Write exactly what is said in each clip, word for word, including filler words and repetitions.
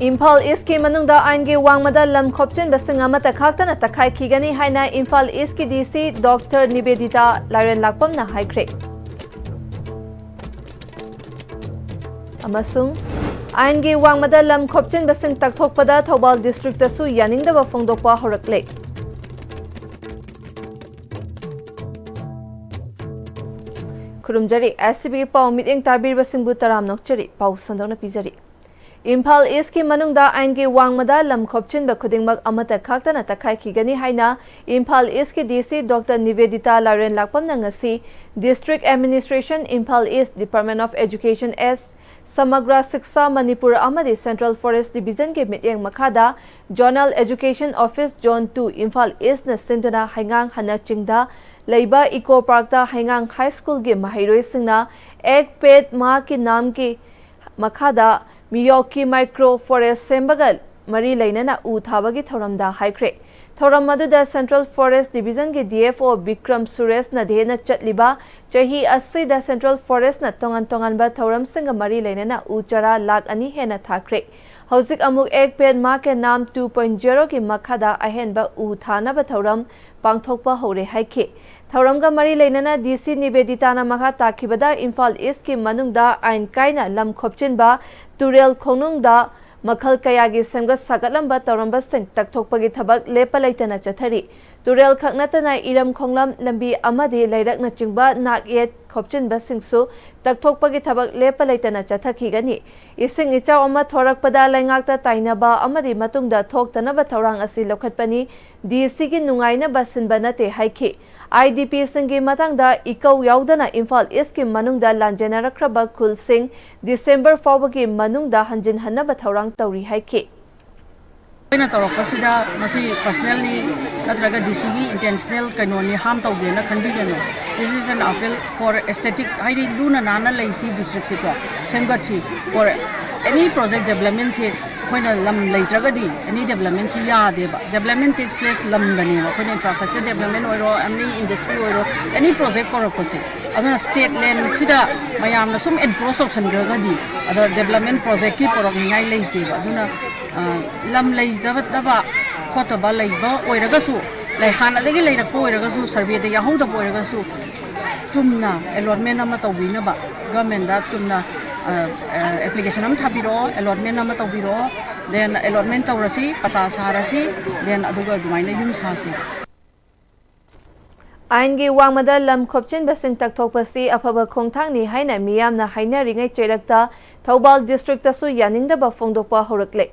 ꯏꯝꯐꯥꯜ ꯏꯁꯀꯤ ꯃꯅꯨꯡꯗ ꯑꯥꯏꯟꯒꯤ ꯋꯥꯡꯃꯗ ꯂꯝ ꯈꯣꯞꯆꯤꯟꯕꯁꯤꯡ ꯑꯃꯠꯇ ꯈꯥꯛꯇꯅ ꯇꯛꯈꯥꯏꯈꯤꯒꯅꯤ ꯍꯥꯏꯅ ꯏꯝꯐꯥꯜ ꯏꯁꯀꯤ ꯗꯤ ꯁꯤ ꯗꯣꯛꯇꯔ ꯅꯤꯕꯦꯗꯤꯇꯥ ꯂꯥꯏꯔꯦꯟ ꯂꯥꯛꯄꯝꯅ ꯍꯥꯏꯈ꯭ꯔꯦ꯫ ꯑꯃꯁꯨꯡ ꯑꯥꯏꯟꯒꯤ ꯋꯥꯡꯃꯗ ꯂꯝ ꯈꯣꯞꯆꯤꯟꯕꯁꯤꯡ ꯇꯛꯊꯣꯛꯄꯗ ꯊꯧꯕꯥꯜ ꯗꯤꯁꯇ꯭ꯔꯤꯛꯇꯁꯨ ꯌꯥꯅꯤꯡꯗꯕ ꯐꯣꯡꯗꯣꯛꯄ ꯍꯧꯔꯛꯂꯦ꯫ ꯈꯨꯔꯨꯝꯖꯔꯤ꯫ ꯑꯦꯁ ꯁꯤ ꯕꯤꯒꯤ ꯄꯥꯎ ꯃꯤꯠꯌꯦꯡ ꯇꯥꯕꯤꯔꯤꯕꯁꯤꯡꯕꯨ ꯇꯔꯥꯝꯅ ꯑꯣꯛꯆꯔꯤ꯫ ꯄꯥꯎ ꯁꯟꯗꯣꯛꯅ ꯄꯤꯖꯔꯤ꯫ ꯏꯝꯐꯥꯜ ꯏꯁꯀꯤ ꯃꯅꯨꯡꯗ ꯑꯥꯏꯟꯒꯤ ꯋꯥꯡꯃꯗ ꯂꯝ ꯈꯣꯞꯆꯤꯟꯕ ꯈꯨꯗꯤꯡꯃꯛ ꯑꯃꯠꯇ ꯈꯥꯛꯇꯅ ꯇꯛꯈꯥꯏꯈꯤꯒꯅꯤ ꯍꯥꯏꯅ ꯏꯝꯐꯥꯜ ꯏꯁꯀꯤ ꯗꯤ ꯁꯤ ꯗꯣꯛꯇꯔ ꯅꯤꯕꯦꯗꯤꯇꯥ ꯂꯥꯏꯔꯦꯟ ꯂꯥꯛꯄꯝꯅ ꯉꯁꯤ district administration, Imphal east, department of education S, Samagra Shiksha Manipur ꯑꯃꯗꯤ ꯁꯦꯟꯇ꯭ꯔꯦꯜ ꯐꯣꯔꯦꯁ ꯗꯤꯕꯤꯖꯟꯒꯤ ꯃꯤꯠꯌꯦꯡ ꯃꯈꯥꯗ zonal education office zone two, Imphal ꯏꯁꯅ ꯁꯤꯟꯗꯨꯅ ꯍꯩꯉꯥꯡ ꯍꯟꯅ ꯆꯤꯡꯗ ꯂꯩꯕ ꯏꯀꯣ ꯄꯥꯔꯛꯇ ꯍꯩꯉꯥꯡ ꯍꯥꯏ ꯁ꯭ꯀꯨꯜꯒꯤ ꯃꯍꯩꯔꯣꯏꯁꯤꯡꯅ ꯑꯦꯛ ꯄꯦꯗ ꯃꯥ ꯀꯤ ꯅꯥꯝ ꯀꯤ ꯃꯈꯥꯗ ꯃꯤꯌꯣꯛꯀꯤ ꯃꯥꯏꯀ꯭ꯔꯣ ꯐꯣꯔꯦꯁ ꯁꯦꯝꯕꯒ ꯃꯔꯤ ꯂꯩꯅꯅ ꯎ ꯊꯥꯕꯒꯤ ꯊꯧꯔꯝꯗ ꯍꯥꯏꯈ꯭ꯔꯦ꯫ ꯊꯧꯔꯝ ꯑꯗꯨꯗ ꯁꯦꯟꯇ꯭ꯔꯦꯜ ꯐꯣꯔꯦꯁ ꯗꯤꯕꯤꯖꯟꯒꯤ ꯗꯤ ꯑꯦꯐ ꯑꯣ ꯕꯤꯀ꯭ꯔꯝ ꯁꯨꯔꯦꯁꯅ ꯗꯦꯍꯦꯅ ꯆꯠꯂꯤꯕ ꯆꯍꯤ ꯑꯁꯤꯗ ꯁꯦꯟꯇ꯭ꯔꯦꯜ ꯐꯣꯔꯦꯁꯅ ꯇꯣꯉꯥꯟ ꯇꯣꯉꯥꯟꯕ ꯊꯧꯔꯝꯁꯤꯡꯒ ꯃꯔꯤ ꯂꯩꯅꯅ ꯎ ꯆꯥꯔꯥ ꯂꯥꯈ ꯑꯅꯤ ꯍꯦꯟꯅ ꯊꯥꯈ꯭ꯔꯦ꯫ ꯍꯧꯖꯤꯛ ꯑꯃꯨꯛ ꯑꯦꯛ ꯄꯦꯗ ꯃꯥ ꯀꯦ ꯅꯥꯝ ꯇꯨ ꯄꯣꯏꯟꯠ ꯖꯦꯔꯣꯒꯤ ꯃꯈꯥꯗ ꯑꯍꯦꯟꯕ ꯎ ꯊꯥꯅꯕ ꯊꯧꯔꯝ ꯄꯥꯡꯊꯣꯛꯄ ꯍꯧꯔꯦ ꯍꯥꯏꯈꯤ꯫ ꯊꯧꯔꯝꯒ ꯃꯔꯤ ꯂꯩꯅꯅ ꯗꯤ ꯁꯤ ꯅꯤꯕꯦꯗꯤꯇꯥꯅ ꯃꯈꯥ ꯇꯥꯈꯤꯕꯗ ꯏꯝꯐꯥꯜ ꯏꯁꯀꯤ ꯃꯅꯨꯡꯗ ꯑꯥꯏꯟ ꯀꯥꯏꯅ ꯂꯝ ꯈꯣꯞꯆꯤꯟꯕ, ꯇꯨꯔꯦꯜ ꯈꯣꯡꯅꯨꯡꯗ ꯃꯈꯜ ꯀꯌꯥꯒꯤ ꯁꯦꯝꯒꯠ ꯁꯥꯒꯠꯂꯝꯕ ꯇꯧꯔꯝꯕꯁꯤꯡ ꯇꯛꯊꯣꯛꯄꯒꯤ ꯊꯕꯛ ꯂꯦꯞꯄ ꯂꯩꯇꯅ ꯆꯠꯊꯔꯤ꯫ ꯇꯨꯔꯦꯜ ꯈꯛ ꯅꯠꯇꯅ ꯏꯔꯝ ꯈꯣꯡꯂꯝ, ꯂꯝꯕꯤ ꯑꯃꯗꯤ ꯂꯩꯔꯛꯅꯆꯤꯡꯕ ꯅꯥꯛ ꯌꯦꯠ ꯈꯣꯞꯆꯤꯟꯕꯁꯤꯡꯁꯨ ꯇꯛꯊꯣꯛꯄꯒꯤ ꯊꯕꯛ ꯂꯦꯞꯄ ꯂꯩꯇꯅ ꯆꯠꯊꯈꯤꯒꯅꯤ꯫ ꯏꯁꯤꯡ ꯏꯆꯥꯎ ꯑꯃ ꯊꯣꯔꯛꯄꯗ ꯂꯩꯉꯥꯛꯇ ꯇꯥꯏꯅꯕ ꯑꯃꯗꯤ ꯃꯇꯨꯡꯗ ꯊꯣꯛꯇꯅꯕ ꯊꯧꯔꯥꯡ ꯑꯁꯤ ꯂꯧꯈꯠꯄꯅꯤ꯫ ꯗꯤ ꯁꯤꯒꯤ ꯅꯨꯡꯉꯥꯏꯅꯕ ꯁꯤꯟꯕ ꯅꯠꯇꯦ ꯍꯥꯏꯈꯤ꯫ ꯑꯥꯏ ꯗꯤ ꯄꯤꯁꯤꯡꯒꯤ ꯃꯇꯥꯡꯗ ꯏꯀꯧ ꯌꯥꯎꯗꯅ ꯏꯝꯐꯥꯜ ꯏꯁꯀꯤ ꯃꯅꯨꯡꯗ ꯂꯥꯟꯖꯦꯟꯅꯔꯛꯈ꯭ꯔꯕ ꯈꯨꯜꯁꯤꯡ ꯗꯤꯁꯦꯝꯕꯔ ꯐꯥꯎꯕꯒꯤ ꯃꯅꯨꯡꯗ ꯍꯟꯖꯤꯟꯍꯟꯅꯕ ꯊꯧꯔꯥꯡ ꯇꯧꯔꯤ ꯍꯥꯏꯈꯤ꯫ ꯑꯩꯈꯣꯏꯅ ꯇꯧꯔꯛꯄꯁꯤꯗ ꯃꯁꯤ ꯄꯔꯁꯅꯦꯜꯂꯤ ꯅꯠꯇ꯭ꯔꯒ ꯗꯤ ꯁꯤꯒꯤ ꯏꯟꯇꯦꯟꯁꯅꯦꯜ ꯀꯩꯅꯣꯅꯤ, ꯍꯥꯔꯝ ꯇꯧꯒꯦꯅ ꯈꯟꯕꯤꯒꯅꯨ꯫ This is an appeal for aesthetic, ꯍꯥꯏꯗꯤ ꯂꯨꯅ ꯅꯥꯟꯅ ꯂꯩꯁꯤ, ꯗꯤꯁꯇ꯭ꯔꯤꯛꯁꯤꯀꯣ ꯁꯦꯝꯒꯠꯁꯤ꯫ For any project developmentꯁꯤ ꯑꯩꯈꯣꯏꯅ ꯂꯝ ꯂꯩꯇ꯭ꯔꯒꯗꯤ any developmentꯁꯤ ꯌꯥꯗꯦꯕ꯫ Development takes place ꯂꯝꯗꯅꯦꯕ꯫ ꯑꯩꯈꯣꯏꯅ infrastructure development ꯑꯣꯏꯔꯣ, any industry ꯑꯣꯏꯔꯣ, any project ꯀꯧꯔꯛꯄꯁꯦ, ꯑꯗꯨꯅ state landꯁꯤꯗ ꯃꯌꯥꯝꯅ ꯁꯨꯝ encroach ꯇꯧꯁꯟꯈ꯭ꯔꯒꯗꯤ ꯑꯗꯣ development projectꯀꯤ ꯄꯨꯔꯛꯅꯤꯡꯉꯥꯏ ꯂꯩꯇꯦꯕ꯫ ꯑꯗꯨꯅ ꯂꯝ ꯂꯩꯖꯗꯕ ꯈꯣꯠꯇꯕ ꯂꯩꯕ ꯑꯣꯏꯔꯒꯁꯨ, ꯂꯩ ꯍꯥꯟꯅꯗꯒꯤ ꯂꯩꯔꯛꯄ ꯑꯣꯏꯔꯒꯁꯨ, surveyꯗ ꯌꯥꯎꯍꯧꯗꯕ ꯑꯣꯏꯔꯒꯁꯨ, ꯆꯨꯝꯅ allotment ꯑꯃ ꯇꯧꯕꯤꯅꯕ, governmentꯗ ꯆꯨꯝꯅ application ꯑꯃ ꯊꯥꯕꯤꯔꯛꯑꯣ, allotment ꯑꯃ ꯇꯧꯕꯤꯔꯛꯑꯣ, then allotment ꯇꯧꯔꯁꯤ, ꯄꯇꯥ ꯁꯥꯔꯁꯤ, then ꯑꯗꯨꯒ ꯑꯗꯨꯃꯥꯏꯅ ꯌꯨꯝ ꯁꯥꯁꯤ꯫ ꯑꯥꯏꯟꯒꯤ ꯋꯥꯡꯃꯗ ꯂꯝ ꯈꯣꯞꯆꯤꯟꯕꯁꯤꯡ ꯇꯛꯊꯣꯛꯄꯁꯤ ꯑꯐꯕ ꯈꯣꯡꯊꯥꯡꯅꯤ ꯍꯥꯏꯅ ꯃꯤꯌꯥꯝꯅ ꯍꯥꯏꯅꯔꯤꯉꯩ ꯆꯩꯔꯛꯇ ꯊꯧꯕꯥꯜ districtꯇꯁꯨ ꯌꯥꯅꯤꯡꯗꯕ ꯐꯣꯡꯗꯣꯛꯄ ꯍꯧꯔꯛꯂꯦ꯫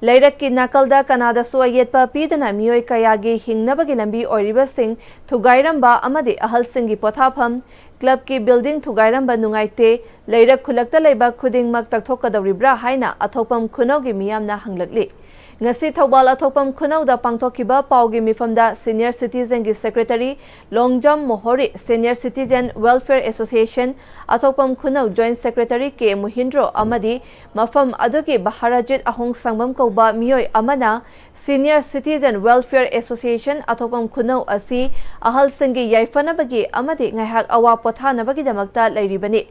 ꯂꯩꯔꯛꯀꯤ ꯅꯥꯀꯜꯗ ꯀꯅꯥꯗꯁꯨ ꯑꯌꯦꯠꯄ ꯄꯤꯗꯅ ꯃꯤꯑꯣꯏ ꯀꯌꯥꯒꯤ ꯍꯤꯡꯅꯕꯒꯤ ꯂꯝꯕꯤ ꯑꯣꯏꯔꯤꯕꯁꯤꯡ ꯊꯨꯒꯥꯏꯔꯝꯕ ꯑꯃꯗꯤ ꯑꯍꯜꯁꯤꯡꯒꯤ ꯄꯣꯊꯥꯐꯝ, clubꯀꯤ building ꯊꯨꯒꯥꯏꯔꯝꯕ ꯅꯨꯡꯉꯥꯏꯇꯦ, ꯂꯩꯔꯛ ꯈꯨꯜꯂꯛꯇ ꯂꯩꯕ ꯈꯨꯗꯤꯡꯃꯛ ꯇꯛꯊꯣꯛꯀꯗꯧꯔꯤꯕ꯭ꯔꯥ ꯍꯥꯏꯅ ꯑꯊꯣꯛꯄꯝ ꯈꯨꯅꯧꯒꯤ ꯃꯤꯌꯥꯝꯅ ꯍꯪꯂꯛꯂꯤ꯫ ꯉꯁꯤ ꯊꯧꯕꯥꯜ ꯑꯊꯣꯛꯄꯝ ꯈꯨꯅꯧꯗ ꯄꯥꯡꯊꯣꯛꯈꯤꯕ ꯄꯥꯎꯒꯤ ꯃꯤꯐꯝꯗ senior citizenꯒꯤ secretary Longjam ꯃꯣꯍꯣꯔꯤ, senior citizen welfare association ꯑꯊꯣꯛꯄꯝ ꯈꯨꯅꯧ joint secretary ꯀꯦ ꯃꯨꯍꯤꯟꯗ꯭ꯔꯣ ꯑꯃꯗꯤ ꯃꯐꯝ ꯑꯗꯨꯒꯤ ꯕꯍꯥꯔꯥꯖꯤꯠ ꯑꯍꯣꯡ ꯁꯪꯕꯝ ꯀꯧꯕ ꯃꯤꯑꯣꯏ ꯑꯃꯅ senior citizen welfare association ꯑꯊꯣꯛꯄꯝ ꯈꯨꯅꯧ ꯑꯁꯤ ꯑꯍꯜꯁꯤꯡꯒꯤ ꯌꯥꯏꯐꯅꯕꯒꯤ ꯑꯃꯗꯤ ꯉꯥꯏꯍꯥꯛ ꯑꯋꯥ ꯄꯣꯊꯥꯅꯕꯒꯤꯗꯃꯛꯇ ꯂꯩꯔꯤꯕꯅꯤ꯫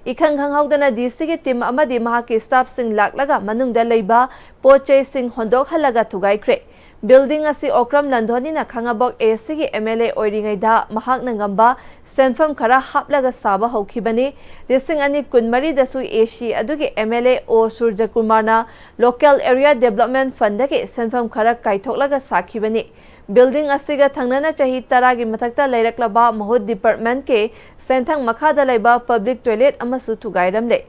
ꯏꯈꯪ ꯈꯪꯍꯧꯗꯅ DCꯒꯤ team ꯑꯃꯗꯤ ꯃꯍꯥꯛꯀꯤ staffꯁꯤꯡ ꯂꯥꯛꯂꯒ ꯃꯅꯨꯡꯗ ꯂꯩꯕ ꯄꯣꯠ ꯆꯩꯁꯤꯡ ꯍꯣꯟꯗꯣꯛꯍꯜꯂꯒ ꯊꯨꯒꯥꯏꯈ꯭ꯔꯦ꯫ Building ꯑꯁꯤ ꯑꯣꯀ꯭ꯔꯝ ꯂꯟꯗꯣꯅꯤꯅ ꯈꯥꯉꯕꯣꯛ ACꯒꯤ MLA ꯑꯣꯏꯔꯤꯉꯩꯗ ꯃꯍꯥꯛꯅ ꯉꯝꯕ ꯁꯦꯟꯐꯝ ꯈꯔ ꯍꯥꯞꯂꯒ ꯁꯥꯕ ꯍꯧꯈꯤꯕꯅꯤ꯫ ꯂꯤꯁꯤꯡ ꯑꯅꯤ ꯀꯨꯟꯃꯔꯤꯗꯁꯨ AC ꯑꯗꯨꯒꯤ MLA ꯑꯣ ꯁꯨꯔꯖꯀꯨꯃꯥꯔꯅ local area development fundꯗꯒꯤ ꯁꯦꯟꯐꯝ ꯈꯔ ꯀꯥꯏꯊꯣꯛꯂꯒ ꯁꯥꯈꯤꯕꯅꯤ꯫ Building ꯑꯁꯤꯒ ꯊꯪꯅꯅ ꯆꯍꯤ ꯇꯔꯥꯒꯤ ꯃꯊꯛꯇ ꯂꯩꯔꯛꯂꯕ ꯃꯍꯨꯠ departmentꯀꯤ ꯁꯦꯟꯊꯪ ꯃꯈꯥꯗ ꯂꯩꯕ public toilet ꯑꯃꯁꯨ ꯊꯨꯒꯥꯏꯔꯝꯂꯦ꯫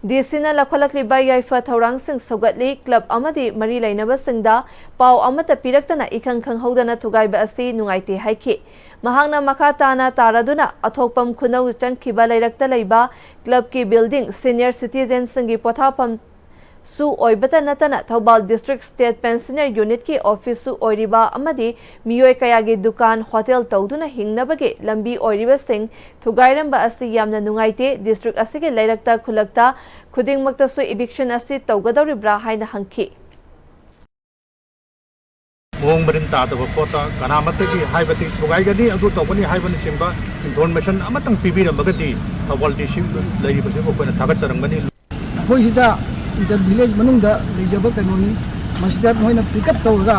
DCꯅ ꯂꯧꯈꯠꯂꯛꯂꯤꯕ ꯌꯥꯏꯐ ꯊꯧꯔꯥꯡꯁꯤꯡ ꯁꯧꯒꯠꯂꯤ꯫ Club ꯑꯃꯗꯤ ꯃꯔꯤ ꯂꯩꯅꯕꯁꯤꯡꯗ ꯄꯥꯎ ꯑꯃꯠꯇ ꯄꯤꯔꯛꯇꯅ ꯏꯈꯪ ꯈꯪꯍꯧꯗꯅ ꯊꯨꯒꯥꯏꯕ ꯑꯁꯤ ꯅꯨꯡꯉꯥꯏꯇꯦ ꯍꯥꯏꯈꯤ꯫ ꯃꯍꯥꯛꯅ ꯃꯈꯥ ꯇꯥꯅ ꯇꯥꯔꯗꯨꯅ ꯑꯊꯣꯛꯄꯝ ꯈꯨꯅꯧ ꯆꯪꯈꯤꯕ ꯂꯩꯔꯛꯇ ꯂꯩꯕ clubꯀꯤ building, senior citizenꯁꯤꯡꯒꯤ ꯄꯣꯊꯥꯐꯝ ꯁꯨ ꯑꯣꯏꯕꯇ ꯅꯠꯇꯅ ꯊꯧꯕꯥꯜ district state pensioner unitꯀꯤ officeꯁꯨ ꯑꯣꯏꯔꯤꯕ ꯑꯃꯗꯤ ꯃꯤꯑꯣꯏ ꯀꯌꯥꯒꯤ ꯗꯨꯀꯥꯟ, ꯍꯣꯇꯦꯜ ꯇꯧꯗꯨꯅ ꯍꯤꯡꯅꯕꯒꯤ ꯂꯝꯕꯤ ꯑꯣꯏꯔꯤꯕꯁꯤꯡ ꯊꯨꯒꯥꯏꯔꯝꯕ ꯑꯁꯤ ꯌꯥꯝꯅ ꯅꯨꯡꯉꯥꯏꯇꯦ꯫ District ꯑꯁꯤꯒꯤ ꯂꯩꯔꯛꯇ ꯈꯨꯜꯂꯛꯇ ꯈꯨꯗꯤꯡꯃꯛꯇꯁꯨ eviction ꯑꯁꯤ ꯇꯧꯒꯗꯧꯔꯤꯕ꯭ꯔꯥ ꯍꯥꯏꯅ ꯍꯪꯈꯤ꯫ ꯃꯑꯣꯡ ꯃꯔꯤꯟ ꯇꯥꯗꯕ ꯄꯣꯠꯇ ꯀꯅꯥꯃꯠꯇꯒꯤ ꯍꯥꯏꯕꯗꯤ ꯊꯨꯒꯥꯏꯒꯅꯤ, ꯑꯗꯨ ꯇꯧꯒꯅꯤ ꯍꯥꯏꯕꯅꯆꯤꯡꯕ information ꯑꯃꯇꯪ ꯄꯤꯕꯤꯔꯝꯃꯒꯗꯤ ꯊꯧꯕꯥꯜ D C ꯂꯩꯔꯤꯕꯁꯤꯕꯨ ꯑꯩꯈꯣꯏꯅ ꯊꯥꯒꯠꯆꯔꯝꯒꯅꯤ꯫ ꯑꯩꯈꯣꯏꯁꯤꯗ inter village ꯃꯅꯨꯡꯗ ꯂꯩꯖꯕ ꯀꯩꯅꯣꯅꯤ꯫ ꯃꯁꯤꯗ ꯃꯣꯏꯅ pick up ꯇꯧꯔꯒ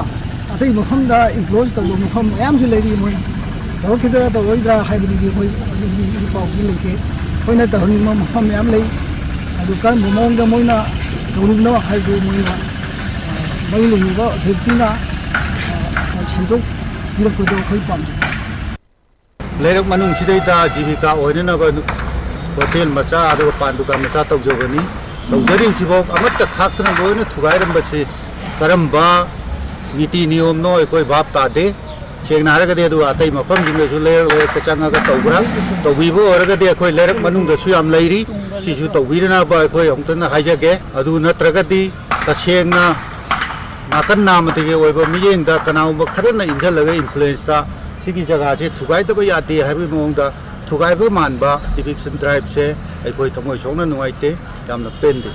ꯑꯇꯩ ꯃꯐꯝꯗ enclose ꯇꯧꯕ ꯃꯐꯝ ꯃꯌꯥꯝꯁꯨ ꯂꯩꯔꯤ꯫ ꯃꯣꯏ ꯇꯧꯔꯛꯈꯤꯗ꯭ꯔꯥ ꯇꯧꯔꯣꯏꯗ꯭ꯔꯥ ꯍꯥꯏꯕꯗꯨꯗꯤ ꯑꯩꯈꯣꯏ ꯑꯗꯨꯒꯤ ꯄꯥꯎꯗꯤ ꯂꯩꯇꯦ꯫ ꯑꯩꯈꯣꯏꯅ ꯇꯧꯍꯟꯅꯤꯡꯕ ꯃꯐꯝ ꯃꯌꯥꯝ ꯂꯩ꯫ ꯑꯗꯨ ꯀꯔꯝꯕ ꯃꯑꯣꯡꯗ ꯃꯣꯏꯅ ꯇꯧꯔꯤꯕꯅꯣ ꯍꯥꯏꯕꯗꯨ ꯃꯣꯏꯅ, ꯑ, ꯃꯔꯤ ꯂꯩꯅꯕ authorityꯅ, ꯑ, ꯁꯦꯝꯗꯣꯛꯄꯤꯔꯛꯄꯗꯣ ꯑꯩꯈꯣꯏ ꯄꯥꯝꯖꯩ꯫ ꯂꯩꯔꯛ ꯃꯅꯨꯡꯁꯤꯗꯩꯗ ꯖꯤꯕꯤꯀꯥ ꯑꯣꯏꯅꯅꯕ ꯅꯨ-, ꯍꯣꯇꯦꯜ ꯃꯆꯥ ꯑꯗꯨꯒ ꯄꯥꯟ ꯗꯨꯀꯥꯟ ꯃꯆꯥ ꯇꯧꯖꯕꯅꯤ꯫ ꯇꯧꯖꯔꯤꯕꯁꯤꯐꯥꯎ ꯑꯃꯠꯇ ꯈꯥꯛꯇꯅ ꯂꯣꯏꯅ ꯊꯨꯒꯥꯏꯔꯝꯕꯁꯤ ꯀꯔꯝꯕ ꯅꯤꯇꯤ ꯅꯤꯌꯣꯝꯅꯣ ꯑꯩꯈꯣꯏ ꯚꯥꯞ ꯇꯥꯗꯦ꯫ ꯁꯦꯡꯅ ꯍꯥꯏꯔꯒꯗꯤ ꯑꯗꯨꯒ ꯑꯇꯩ ꯃꯐꯝꯁꯤꯡꯗꯁꯨ ꯂꯩꯔꯛ ꯂꯩꯔꯛꯇ ꯆꯪꯉꯒ ꯇꯧꯕ꯭ꯔꯥ? ꯇꯧꯕꯤꯕ ꯑꯣꯏꯔꯒꯗꯤ ꯑꯩꯈꯣꯏ ꯂꯩꯔꯛ ꯃꯅꯨꯡꯗꯁꯨ ꯌꯥꯝ ꯂꯩꯔꯤ꯫ ꯁꯤꯁꯨ ꯇꯧꯕꯤꯗꯅꯕ ꯑꯩꯈꯣꯏ ꯑꯃꯨꯛꯇꯪ ꯍꯥꯏꯖꯒꯦ꯫ ꯑꯗꯨ ꯅꯠꯇ꯭ꯔꯒꯗꯤ ꯇꯁꯦꯡꯅ ꯅꯥꯀꯟ ꯅꯥꯝꯃꯇꯒꯤ ꯑꯣꯏꯕ ꯃꯤꯠꯌꯦꯡꯗ ꯀꯅꯥꯒꯨꯝꯕ ꯈꯔꯅ ꯏꯟꯁꯤꯜꯂꯒ influenceꯇ ꯁꯤꯒꯤ ꯖꯒꯥꯁꯦ ꯊꯨꯒꯥꯏꯗꯕ ꯌꯥꯗꯦ ꯍꯥꯏꯕꯒꯤ ꯃꯑꯣꯡꯗ ꯊꯨꯒꯥꯏꯕ ꯃꯥꯟꯕ eviction driveꯁꯦ ꯑꯩꯈꯣꯏ ꯊꯃꯣꯏ ꯁꯣꯛꯅ ꯅꯨꯡꯉꯥꯏꯇꯦ, ꯌꯥꯝꯅ ꯄꯦꯟꯗꯦ꯫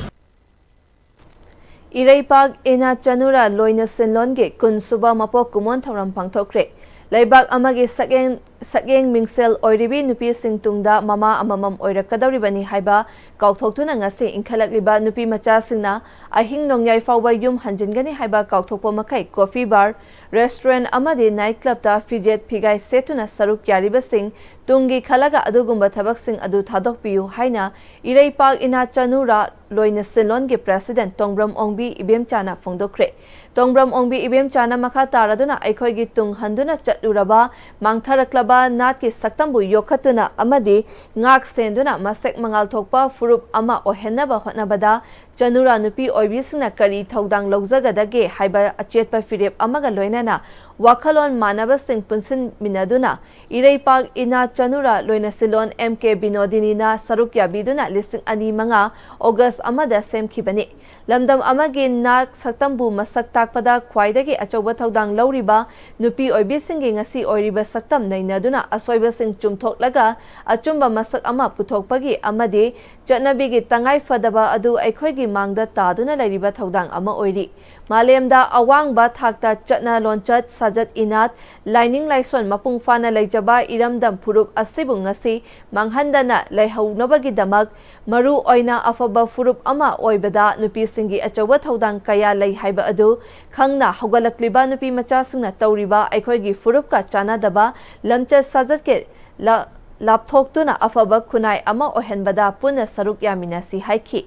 ꯏꯔꯩꯄꯥꯛ ꯏꯅꯥ ꯆꯅꯨꯔꯥ ꯂꯣꯏꯅ ꯁꯤꯟꯂꯣꯟꯒꯤ ꯀꯨꯟ ꯁꯨꯕ ꯃꯄꯣꯛ ꯀꯨꯝꯑꯣꯟ ꯊꯧꯔꯝ ꯄꯥꯡꯊꯣꯛꯈ꯭ꯔꯦ꯫ ꯂꯩꯕꯥꯛ ꯑꯃꯒꯤ ꯁꯛꯌꯦꯡ, ꯁꯛꯌꯦꯡ ꯃꯤꯡꯁꯦꯜ ꯑꯣꯏꯔꯤꯕꯤ ꯅꯨꯄꯤꯁꯤꯡ ꯇꯨꯡꯗ ꯃꯃꯥ ꯑꯃꯃꯝ ꯑꯣꯏꯔꯛꯀꯗꯧꯔꯤꯕꯅꯤ ꯍꯥꯏꯕ ꯀꯥꯎꯊꯣꯛꯇꯨꯅ ꯉꯁꯤ ꯏꯟꯈꯠꯂꯛꯂꯤꯕ ꯅꯨꯄꯤ ꯃꯆꯥꯁꯤꯡꯅ ꯑꯍꯤꯡ ꯅꯣꯡꯌꯥꯏ ꯐꯥꯎꯕ ꯌꯨꯝ ꯍꯟꯖꯤꯟꯒꯅꯤ ꯍꯥꯏꯕ ꯀꯥꯎꯊꯣꯛꯄ ꯃꯈꯩ coffee bar, restaurant ꯑꯃꯗꯤ night clubꯇ ꯐꯤꯖꯦꯠ ꯐꯤꯒꯥꯏ ꯁꯦꯠꯇꯨꯅ ꯁꯔꯨꯛ ꯌꯥꯔꯤꯕꯁꯤꯡ ꯇꯨꯡꯒꯤ ꯈꯜꯂꯒ ꯑꯗꯨꯒꯨꯝꯕ ꯊꯕꯛꯁꯤꯡ ꯑꯗꯨ ꯊꯥꯗꯣꯛꯄꯤꯌꯨ ꯍꯥꯏꯅ ꯏꯔꯩꯄꯥꯛ ꯏꯅꯥ ꯆꯅꯨꯔꯥ ꯂꯣꯏꯅ ꯁꯤꯟꯂꯣꯟꯒꯤ president ꯇꯣꯡꯕ꯭ꯔꯝ ꯑꯣꯡꯕꯤ ꯏꯕꯦꯝꯆꯥꯅ ꯐꯣꯡꯗꯣꯛꯈ꯭ꯔꯦ꯫ ꯇꯣꯡꯕ꯭ꯔꯝ ꯑꯣꯡꯕꯤ ꯏꯕꯦꯝꯆꯥꯅ ꯃꯈꯥ ꯇꯥꯔꯗꯨꯅ ꯑꯩꯈꯣꯏꯒꯤ ꯇꯨꯡ ꯍꯟꯗꯨꯅ ꯆꯠꯂꯨꯔꯕ ꯃꯥꯡꯊꯔꯛꯂꯕ ꯅꯥꯠꯀꯤ ꯁꯛꯇꯝꯕꯨ ꯌꯣꯛꯈꯠꯇꯨꯅ ꯑꯃꯗꯤ ꯉꯥꯛ ꯁꯦꯟꯗꯨꯅ ꯃꯁꯛ ꯃꯉꯥꯜ ꯊꯣꯛꯄ ꯐꯨꯔꯨꯞ ꯑꯃ ꯑꯣꯏꯍꯟꯅꯕ ꯍꯣꯠꯅꯕꯗ ꯆꯅꯨꯔꯥ ꯅꯨꯄꯤ ꯑꯣꯏꯕꯤꯁꯤꯡꯅ ꯀꯔꯤ ꯊꯧꯗꯥꯡ ꯂꯧꯖꯒꯗꯒꯦ ꯍꯥꯏꯕ ꯑꯆꯦꯠꯄ ꯐꯤꯔꯦꯞ ꯑꯃꯒ ꯂꯣꯏꯅꯅ ꯋꯥꯈꯜꯂꯣꯟ ꯃꯥꯟꯅꯕꯁꯤꯡ ꯄꯨꯟꯁꯤꯟꯃꯤꯟꯅꯗꯨꯅ ꯏꯔꯩꯄꯥꯛ ꯏꯅꯥ ꯆꯅꯨꯔꯥ ꯂꯣꯏꯅ ꯁꯤꯜꯂꯣꯟ M K ꯕꯤꯅꯣꯗꯤꯅꯤꯅ ꯁꯔꯨꯛ ꯌꯥꯕꯤꯗꯨꯅ ꯂꯤꯁꯤꯡ ꯑꯅꯤ ꯃꯉꯥ August ꯑꯃꯗ ꯁꯦꯝꯈꯤꯕꯅꯤ꯫ ꯂꯝꯗꯝ ꯑꯃꯒꯤ ꯅꯥꯠ ꯁꯛꯇꯝꯕꯨ ꯃꯁꯛ ꯇꯥꯛꯄꯗ ꯈ꯭ꯋꯥꯏꯗꯒꯤ ꯑꯆꯧꯕ ꯊꯧꯗꯥꯡ ꯂꯧꯔꯤꯕ ꯅꯨꯄꯤ ꯑꯣꯏꯕꯤꯁꯤꯡꯒꯤ ꯉꯁꯤ ꯑꯣꯏꯔꯤꯕ ꯁꯛꯇꯝ ꯅꯩꯅꯗꯨꯅ ꯑꯁꯣꯏꯕꯁꯤꯡ ꯆꯨꯝꯊꯣꯛꯂꯒ ꯑꯆꯨꯝꯕ ꯃꯁꯛ ꯑꯃ ꯄꯨꯊꯣꯛꯄꯒꯤ ꯑꯃꯗꯤ ꯆꯠꯅꯕꯤꯒꯤ ꯇꯉꯥꯏ ꯐꯗꯕ ꯑꯗꯨ ꯑꯩꯈꯣꯏꯒꯤ ꯃꯥꯡꯗ ꯇꯥꯗꯨꯅ ꯂꯩꯔꯤꯕ ꯊꯧꯗꯥꯡ ꯑꯃ ꯑꯣꯏꯔꯤ꯫ ꯃꯥꯂꯦꯝꯗ ꯑꯋꯥꯡꯕ ꯊꯥꯛꯇ ꯆꯠꯅ ꯂꯣꯟꯆꯠ, ꯁꯥꯖꯠ ꯏꯅꯥꯠ, ꯂꯥꯏꯅꯤꯡ ꯂꯥꯏꯁꯣꯟ ꯃꯄꯨꯡ ꯐꯥꯅ ꯂꯩꯖꯕ ꯏꯔꯝꯗꯝ ꯐꯨꯔꯨꯞ ꯑꯁꯤꯕꯨ ꯉꯁꯤ ꯃꯥꯡꯍꯟꯗꯅ ꯂꯩꯍꯧꯅꯕꯒꯤꯗꯃꯛ ꯃꯔꯨ ꯑꯣꯏꯅ ꯑꯐꯕ ꯐꯨꯔꯨꯞ ꯑꯃ ꯑꯣꯏꯕꯗ ꯅꯨꯄꯤꯁꯤꯡꯒꯤ ꯑꯆꯧꯕ ꯊꯧꯗꯥꯡ ꯀꯌꯥ ꯂꯩ ꯍꯥꯏꯕ ꯑꯗꯨ ꯈꯪꯅ ꯍꯧꯒꯠꯂꯛꯂꯤꯕ ꯅꯨꯄꯤ ꯃꯆꯥꯁꯤꯡꯅ ꯇꯧꯔꯤꯕ ꯑꯩꯈꯣꯏꯒꯤ ꯐꯨꯔꯨꯞꯀ ꯆꯥꯟꯅꯗꯕ ꯂꯝꯆꯠ ꯁꯥꯖꯠꯀꯤ ꯂꯥ-, ꯂꯥꯞꯊꯣꯛꯇꯨꯅ ꯑꯐꯕ ꯈꯨꯟꯅꯥꯏ ꯑꯃ ꯑꯣꯏꯍꯟꯕꯗ ꯄꯨꯟꯅ ꯁꯔꯨꯛ ꯌꯥꯃꯤꯟꯅꯁꯤ ꯍꯥꯏꯈꯤ꯫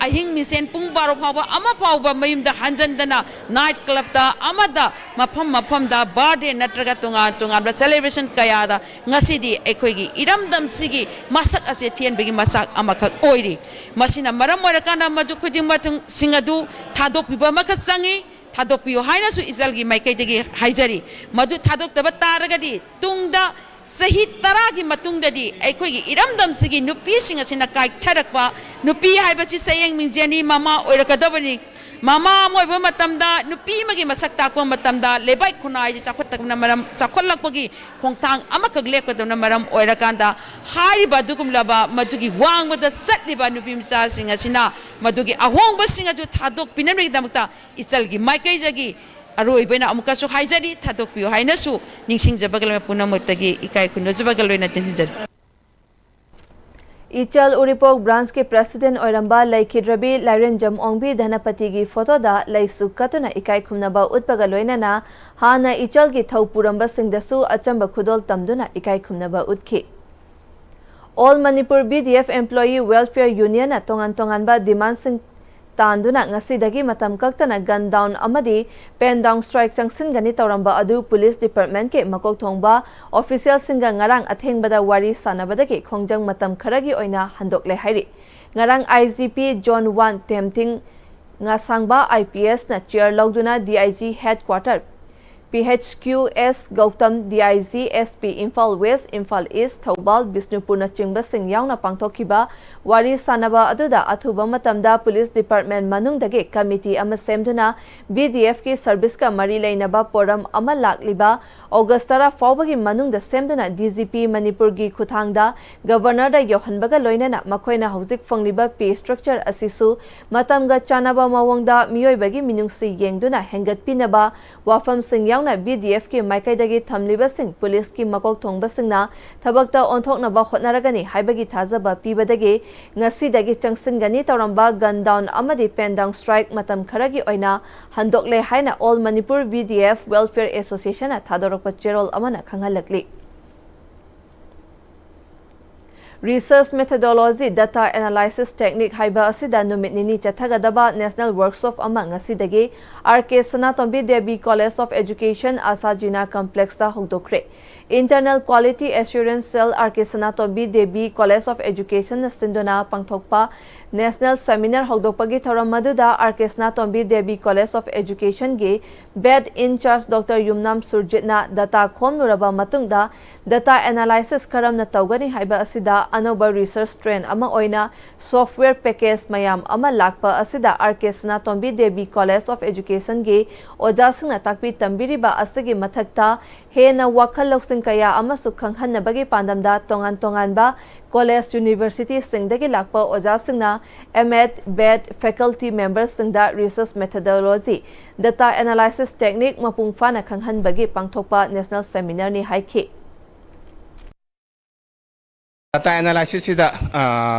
ꯑꯍꯤꯡ ꯃꯤꯁꯦꯟ ꯄꯨꯡ ꯕꯥꯔꯣ ꯐꯥꯎꯕ, ꯑꯃ ꯐꯥꯎꯕ ꯃꯌꯨꯝꯗ ꯍꯟꯖꯟꯗꯅ ꯅꯥꯏꯠ ꯀ꯭ꯂꯕꯇ ꯑꯃꯗ, ꯃꯐꯝ ꯃꯐꯝꯗ ꯕꯥꯔꯗꯦ ꯅꯠꯇ꯭ꯔꯒ ꯇꯣꯉꯥꯟ ꯇꯣꯉꯥꯟꯕ ꯁꯦꯂꯦꯕ꯭ꯔꯦꯁꯟ ꯀꯌꯥꯗ ꯉꯁꯤꯗꯤ ꯑꯩꯈꯣꯏꯒꯤ ꯏꯔꯝꯗꯝꯁꯤꯒꯤ ꯃꯁꯛ ꯑꯁꯦ ꯊꯤꯍꯟꯕꯒꯤ ꯃꯆꯥꯛ ꯑꯃꯈꯛ ꯑꯣꯏꯔꯤ꯫ ꯃꯁꯤꯅ ꯃꯔꯝ ꯑꯣꯏꯔꯀꯥꯟꯗ ꯃꯗꯨ ꯈꯨꯗꯤꯡꯃꯛꯁꯤꯡ ꯑꯗꯨ ꯊꯥꯗꯣꯛꯄꯤꯕ ꯑꯃꯈꯛ ꯆꯪꯏ꯫ ꯊꯥꯗꯣꯛꯄꯤꯌꯨ ꯍꯥꯏꯅꯁꯨ ꯏꯆꯜꯒꯤ ꯃꯥꯏꯀꯩꯗꯒꯤ ꯍꯥꯏꯖꯔꯤ꯫ ꯃꯗꯨ ꯊꯥꯗꯣꯛꯇꯕ ꯇꯥꯔꯒꯗꯤ ꯇꯨꯡꯗ ꯆꯍꯤ ꯇꯔꯥꯒꯤ ꯃꯇꯨꯡꯗꯗꯤ ꯑꯩꯈꯣꯏꯒꯤ ꯏꯔꯝꯗꯝꯁꯤꯒꯤ ꯅꯨꯄꯤꯁꯤꯡ ꯑꯁꯤꯅ ꯀꯥꯏꯊꯔꯛꯄ, ꯅꯨꯄꯤ ꯍꯥꯏꯕꯁꯤ ꯁꯌꯦꯡ ꯃꯤꯡꯖꯦꯜꯅꯤ, ꯃꯃꯥ ꯑꯣꯏꯔꯛꯀꯗꯕꯅꯤ꯫ ꯃꯃꯥ ꯑꯃ ꯑꯣꯏꯕ ꯃꯇꯝꯗ, ꯅꯨꯄꯤ ꯑꯃꯒꯤ ꯃꯁꯛ ꯇꯥꯛꯄ ꯃꯇꯝꯗ ꯂꯩꯕꯥꯛ ꯈꯨꯟꯅꯥꯏꯁꯤ ꯆꯥꯎꯈꯠꯇꯕꯅ ꯃꯔꯝ, ꯆꯥꯎꯈꯠꯂꯛꯄꯒꯤ ꯈꯣꯡꯊꯥꯡ ꯑꯃꯈꯛ ꯂꯦꯞꯀꯗꯕꯅ ꯃꯔꯝ ꯑꯣꯏꯔꯀꯥꯟꯗ, ꯍꯥꯏꯔꯤꯕ ꯑꯗꯨꯒꯨꯝꯂꯕ ꯃꯗꯨꯒꯤ ꯋꯥꯡꯃꯗ ꯆꯠꯂꯤꯕ ꯅꯨꯄꯤ ꯃꯆꯥꯁꯤꯡ ꯑꯁꯤꯅ ꯃꯗꯨꯒꯤ ꯑꯍꯣꯡꯕꯁꯤꯡ ꯑꯗꯨ ꯊꯥꯗꯣꯛꯄꯤꯅꯕꯒꯤꯗꯃꯛꯇ ꯏꯆꯜꯒꯤ ꯃꯥꯏꯀꯩꯗꯒꯤ ꯑꯔꯣꯏꯕ ꯑꯣꯏꯅ ꯑꯃꯨꯛꯀꯁꯨ ꯍꯥꯏꯖꯔꯤ, ꯊꯥꯗꯣꯛꯄꯤꯌꯨ ꯍꯥꯏꯅꯁꯨ ꯅꯤꯡꯁꯤꯡꯖꯕꯒ ꯂꯣꯏꯅ ꯄꯨꯝꯅꯃꯛꯇꯒꯤ ꯏꯀꯥꯏ ꯈꯨꯝꯅꯖꯕꯒ ꯂꯣꯏꯅ ꯇꯦꯟꯁꯤꯟꯖꯔꯤ꯫ ꯏꯆꯜ ꯎꯔꯤꯄꯣꯛ ꯕ꯭ꯔꯥꯟꯁꯀꯤ ꯄ꯭ꯔꯦꯁꯤꯗꯦꯟ ꯑꯣꯏꯔꯝꯕ ꯂꯩꯈꯤꯗ꯭ꯔꯕꯤ ꯂꯥꯏꯔꯦꯟꯖꯝ ꯑꯣꯡꯕꯤ ꯙꯅꯄꯇꯤꯒꯤ ꯐꯣꯇꯣꯗ ꯂꯩꯁꯨ ꯀꯠꯇꯨꯅ ꯏꯀꯥꯏ ꯈꯨꯝꯅꯕ ꯎꯠꯄꯒ ꯂꯣꯏꯅꯅ ꯍꯥꯟꯅ ꯏꯆꯜꯒꯤ ꯊꯧ ꯄꯨꯔꯝꯕꯁꯤꯡꯗꯁꯨ ꯑꯆꯝꯕ ꯈꯨꯗꯣꯜ ꯇꯝꯗꯨꯅ ꯏꯀꯥꯏ ꯈꯨꯝꯅꯕ ꯎꯠꯈꯤ꯫ All Manipur B D F Employee Welfare Union ꯅ ꯇꯣꯉꯥꯟ ꯇꯣꯉꯥꯟꯕ ꯗꯤꯃꯥꯟꯁꯤꯡ ꯇꯥꯟꯗꯨꯅ ꯉꯁꯤꯗꯒꯤ ꯃꯇꯝ ꯀꯛꯇꯅ gun down ꯑꯃꯗꯤ pen down strike ꯆꯪꯁꯤꯟꯒꯅꯤ ꯇꯧꯔꯝꯕ ꯑꯗꯨ ꯄꯨꯂꯤꯁ ꯗꯤꯄꯥꯔꯠꯃꯦꯟꯠꯀꯤ ꯃꯀꯣꯛ ꯊꯣꯡꯕ ꯑꯣꯐꯤꯁꯤꯌꯦꯜꯁꯤꯡꯒ ꯉꯔꯥꯡ ꯑꯊꯦꯡꯕꯗ ꯋꯥꯔꯤ ꯁꯥꯟꯅꯕꯗꯒꯤ ꯈꯣꯡꯖꯪ ꯃꯇꯝ ꯈꯔꯒꯤ ꯑꯣꯏꯅ ꯍꯟꯗꯣꯛꯂꯦ ꯍꯥꯏꯔꯤ꯫ ꯉꯔꯥꯡ I G P Zone one ꯇꯦꯝꯊꯤꯡ ꯉꯥꯁꯥꯡꯕ I P S ꯅ ꯆꯤꯌꯔ ꯂꯧꯗꯨꯅ D I G headquarter P H Q S Gautam, D I G S P Imphal West, Imphal East, Thoubal, ꯕꯤꯁꯅꯨꯄꯨꯔꯅꯆꯤꯡꯕꯁꯤꯡ ꯌꯥꯎꯅ ꯄꯥꯡꯊꯣꯛꯈꯤꯕ ꯋꯥꯔꯤ ꯁꯥꯟꯅꯕ ꯑꯗꯨꯗ ꯑꯊꯨꯕ ꯃꯇꯝꯗ ꯄꯨꯂꯤꯁ ꯗꯤꯄꯥꯔꯠꯃꯦꯟꯠ ꯃꯅꯨꯡꯗꯒꯤ ꯀꯃꯤꯇꯤ ꯑꯃ ꯁꯦꯝꯗꯨꯅ B D F ꯀꯤ ꯁꯔꯚꯤꯁꯀ ꯃꯔꯤ ꯂꯩꯅꯕ ꯄꯣꯔꯝ ꯑꯃ ꯂꯥꯛꯂꯤꯕ ꯑꯣꯒꯁ ꯇꯔꯥ ꯐꯥꯎꯕꯒꯤ ꯃꯅꯨꯡꯗ ꯁꯦꯝꯗꯨꯅ ꯗꯤ ꯖꯤ ꯄꯤ ꯃꯅꯤꯄꯨꯔꯒꯤ ꯈꯨꯠꯊꯥꯡꯗ ꯒꯕꯔꯅꯔꯗ ꯌꯧꯍꯟꯕꯒ ꯂꯣꯏꯅꯅ ꯃꯈꯣꯏꯅ ꯍꯧꯖꯤꯛ ꯐꯪꯂꯤꯕ ꯄꯦ ꯁ꯭ꯇ꯭ꯔꯛꯆꯔ ꯑꯁꯤꯁꯨ ꯃꯇꯝꯒ ꯆꯥꯟꯅꯕ ꯃꯑꯣꯡꯗ ꯃꯤꯑꯣꯏꯕꯒꯤ ꯃꯤꯅꯨꯡꯁꯤ ꯌꯦꯡꯗꯨꯅ ꯍꯦꯟꯒꯠꯄꯤꯅꯕ ꯋꯥꯐꯝꯁꯤꯡ ꯌꯥꯎꯅ ꯕꯤ ꯗꯤ ꯑꯦꯐꯀꯤ ꯃꯥꯏꯀꯩꯗꯒꯤ ꯊꯝꯂꯤꯕꯁꯤꯡ ꯄꯨꯂꯤꯁꯀꯤ ꯃꯀꯣꯛ ꯊꯣꯡꯕꯁꯤꯡꯅ ꯊꯕꯛꯇ ꯑꯣꯟꯊꯣꯛꯅꯕ ꯍꯣꯠꯅꯔꯒꯅꯤ ꯍꯥꯏꯕꯒꯤ ꯊꯥꯖꯕ ꯄꯤꯕꯗꯒꯤ ꯉꯁꯤꯗꯒꯤ ꯆꯪꯁꯤꯟꯒꯅꯤ ꯇꯧꯔꯝꯕ ꯒꯟ ꯗꯥꯎꯟ ꯑꯃꯗꯤ ꯄꯦꯟ ꯗꯥꯎꯟ ꯁ꯭ꯇ꯭ꯔꯥꯏꯛ ꯃꯇꯝ ꯈꯔꯒꯤ ꯑꯣꯏꯅ ꯍꯟꯗꯣꯛꯂꯦ ꯍꯥꯏꯅ all Manipur B D F welfare ꯑꯦꯁꯣꯁꯤꯌꯦꯁꯟꯅ ꯊꯥꯗꯣꯔꯛꯄ ꯆꯦꯔꯣꯜ ꯑꯃꯅ ꯈꯪꯍꯜꯂꯛꯂꯤ꯫ Research Methodology Data Analysis Technique ꯍꯥꯏꯕ ꯑꯁꯤꯗ ꯅꯨꯃꯤꯠ ꯅꯤꯅꯤ ꯆꯠꯊꯒꯗꯕ ꯅꯦꯁꯅꯦꯜ ꯋꯔꯛꯁꯣꯞ ꯑꯃ ꯉꯁꯤꯗꯒꯤ R K Sanatombi Devi college of education ꯑꯁꯥꯖꯤꯅꯥ ꯀꯝꯄ꯭ꯂꯦꯛꯁꯇ ꯍꯧꯗꯣꯛꯈ꯭ꯔꯦ꯫ Internal Quality Assurance Cell, R K Sanatombi Devi college of ꯑꯦꯖꯨꯀꯦꯁꯟꯅ ꯁꯤꯟꯗꯨꯅ ꯄꯥꯡꯊꯣꯛꯄ ꯅꯦꯁꯅꯦꯜ ꯁꯦꯃꯤꯅꯥꯔ ꯍꯧꯗꯣꯛꯄꯒꯤ ꯊꯧꯔꯝ ꯑꯗꯨꯗ R K Sanatombi Devi college of ꯑꯦꯖꯨꯀꯦꯁꯟꯒꯤ B Ed in charge doctor Yumnam ꯁꯨꯔꯖꯤꯠꯅ ꯗꯇꯥ ꯈꯣꯝꯂꯨꯔꯕ ꯃꯇꯨꯡꯗ, ꯗꯇꯥ ꯑꯦꯅꯥꯂꯥꯏꯁꯤꯁ ꯀꯔꯝꯅ ꯇꯧꯒꯅꯤ ꯍꯥꯏꯕ ꯑꯁꯤꯗ ꯑꯅꯧꯕ ꯔꯤꯁꯔꯆ ꯇ꯭ꯔꯦꯟ ꯑꯃ ꯑꯣꯏꯅ ꯁꯣꯐꯋꯦꯌꯔ ꯄꯦꯀꯦꯖ ꯃꯌꯥꯝ ꯑꯃ ꯂꯥꯛꯄ ꯑꯁꯤꯗ R K Sanatombi Devi college of ꯑꯦꯖꯨꯀꯦꯁꯟꯒꯤ ꯑꯣꯖꯥꯁꯤꯡꯅ ꯇꯥꯛꯄꯤ ꯇꯝꯕꯤꯔꯤꯕ ꯑꯁꯤꯒꯤ ꯃꯊꯛꯇ ꯍꯦꯟꯅ ꯋꯥꯈꯜ ꯂꯧꯁꯤꯡ ꯀꯌꯥ ꯑꯃꯁꯨ ꯈꯪꯍꯟꯅꯕꯒꯤ ꯄꯥꯟꯗꯝꯗ ꯇꯣꯉꯥꯟ ꯇꯣꯉꯥꯟꯕ ꯀꯣꯂꯦꯖ, ꯌꯨꯅꯤꯚꯔꯁꯤꯇꯤꯁꯤꯡꯗꯒꯤ ꯂꯥꯛꯄ ꯑꯣꯖꯥꯁꯤꯡꯅ ꯑꯦꯝ ꯑꯦꯗ, ꯕꯦꯗ, ꯐꯦꯀꯜꯇꯤ ꯃꯦꯝꯕꯔꯁꯤꯡꯗ research methodology, data analysis technique ꯃꯄꯨꯡ ꯐꯥꯅ ꯈꯪꯍꯟꯕꯒꯤ ꯄꯥꯡꯊꯣꯛꯄ ꯅꯦꯁꯅꯦꯜ ꯁꯦꯃꯤꯅꯥꯔꯅꯤ ꯍꯥꯏꯈꯤ꯫ ꯗꯇꯥ ꯑꯦꯅꯥꯂꯥꯏꯁꯤꯁꯁꯤꯗ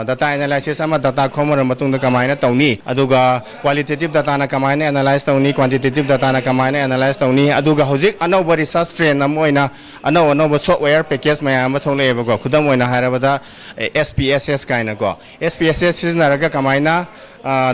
ꯗꯇꯥ ꯑꯦꯅꯥꯂꯥꯏꯁꯤꯁ ꯑꯃ ꯗꯇꯥ ꯈꯣꯝꯃꯨꯔꯕ ꯃꯇꯨꯡꯗ ꯀꯃꯥꯏꯅ ꯇꯧꯅꯤ, ꯑꯗꯨꯒ ꯀ꯭ꯋꯥꯂꯤꯇꯦꯇꯤꯞ ꯗꯇꯥꯅ ꯀꯃꯥꯏꯅ ꯑꯦꯅꯥꯂꯥꯏꯁ ꯇꯧꯅꯤ, ꯀ꯭ꯋꯥꯟꯇꯤꯇꯦꯇꯤꯞ ꯗꯇꯥꯅ ꯀꯃꯥꯏꯅ ꯑꯦꯅꯥꯂꯥꯏꯁ ꯇꯧꯅꯤ, ꯑꯗꯨꯒ ꯍꯧꯖꯤꯛ ꯑꯅꯧꯕ ꯔꯤꯁꯔꯆ ꯇ꯭ꯔꯦꯟ ꯑꯃ ꯑꯣꯏꯅ ꯑꯅꯧ ꯑꯅꯧꯕ ꯁꯣꯐꯋꯦꯌꯔ ꯄꯦꯀꯦꯖ ꯃꯌꯥꯝ ꯑꯃ ꯊꯣꯛꯂꯛꯑꯦꯕꯀꯣ꯫ ꯈꯨꯗꯝ ꯑꯣꯏꯅ ꯍꯥꯏꯔꯕꯗ ꯑꯦꯁ ꯄꯤ ꯑꯦꯁ ꯑꯦꯁ ꯀꯥꯏꯅꯀꯣ, ꯑꯦꯁ ꯄꯤ ꯑꯦꯁ ꯑꯦꯁ ꯁꯤꯖꯤꯟꯅꯔꯒ ꯀꯃꯥꯏꯅ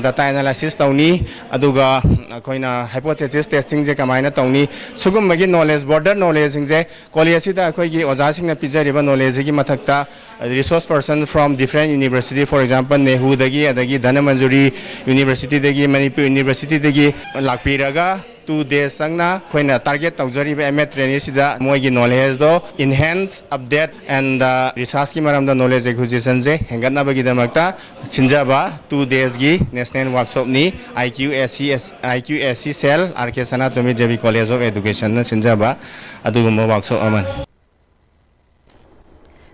ꯗꯇꯥ ꯑꯦꯅꯥꯂꯥꯏꯁꯤꯁ ꯇꯧꯅꯤ, ꯑꯗꯨꯒ ꯑꯩꯈꯣꯏꯅ ꯍꯥꯏꯄꯣꯊꯦꯁꯤꯁ ꯇꯦꯁꯇꯤꯡꯁꯦ ꯀꯃꯥꯏꯅ ꯇꯧꯅꯤ, ꯁꯤꯒꯨꯝꯕꯒꯤ ꯅꯣꯂꯦꯖ, ꯕ꯭ꯔꯣꯗꯔ ꯅꯣꯂꯦꯖꯁꯤꯡꯁꯦ ꯀꯣꯂꯦꯖꯁꯤꯗ ꯑꯩꯈꯣꯏꯒꯤ ꯑꯣꯖꯥꯁꯤꯡꯅ ꯄꯤꯖꯔꯤꯕ ꯅꯣꯂꯦꯖꯁꯤꯒꯤ ꯃꯊꯛꯇ resource person from different university, for example, ꯅꯦꯍꯨꯗꯒꯤ, ꯑꯗꯒꯤ ꯙꯅꯃꯟꯖꯨꯔꯤ ꯌꯨꯅꯤꯚꯔꯁꯤꯇꯤꯗꯒꯤ, ꯃꯅꯤꯄꯨꯔ ꯌꯨꯅꯤꯚꯔꯁꯤꯇꯤꯗꯒꯤ ꯂꯥꯛꯄꯤꯔꯒ Two days ꯆꯪꯅ ꯑꯩꯈꯣꯏꯅ target ꯇꯧꯖꯔꯤꯕ M A traineeꯁꯤꯗ ꯃꯣꯏꯒꯤ knowledgeꯗꯣ enhance, update and researchꯀꯤ ꯃꯔꯝꯗ knowledge acquisitionꯁꯦ ꯍꯦꯟꯒꯠꯅꯕꯒꯤꯗꯃꯛꯇ ꯁꯤꯟꯖꯕ two daysꯀꯤ national workshopꯅꯤ꯫ I Q S C, I Q S C cell, R K Sanatomi Devi College of Educationꯅ ꯁꯤꯟꯖꯕ ꯑꯗꯨꯒꯨꯝꯕ workshop ꯑꯃꯅꯤ꯫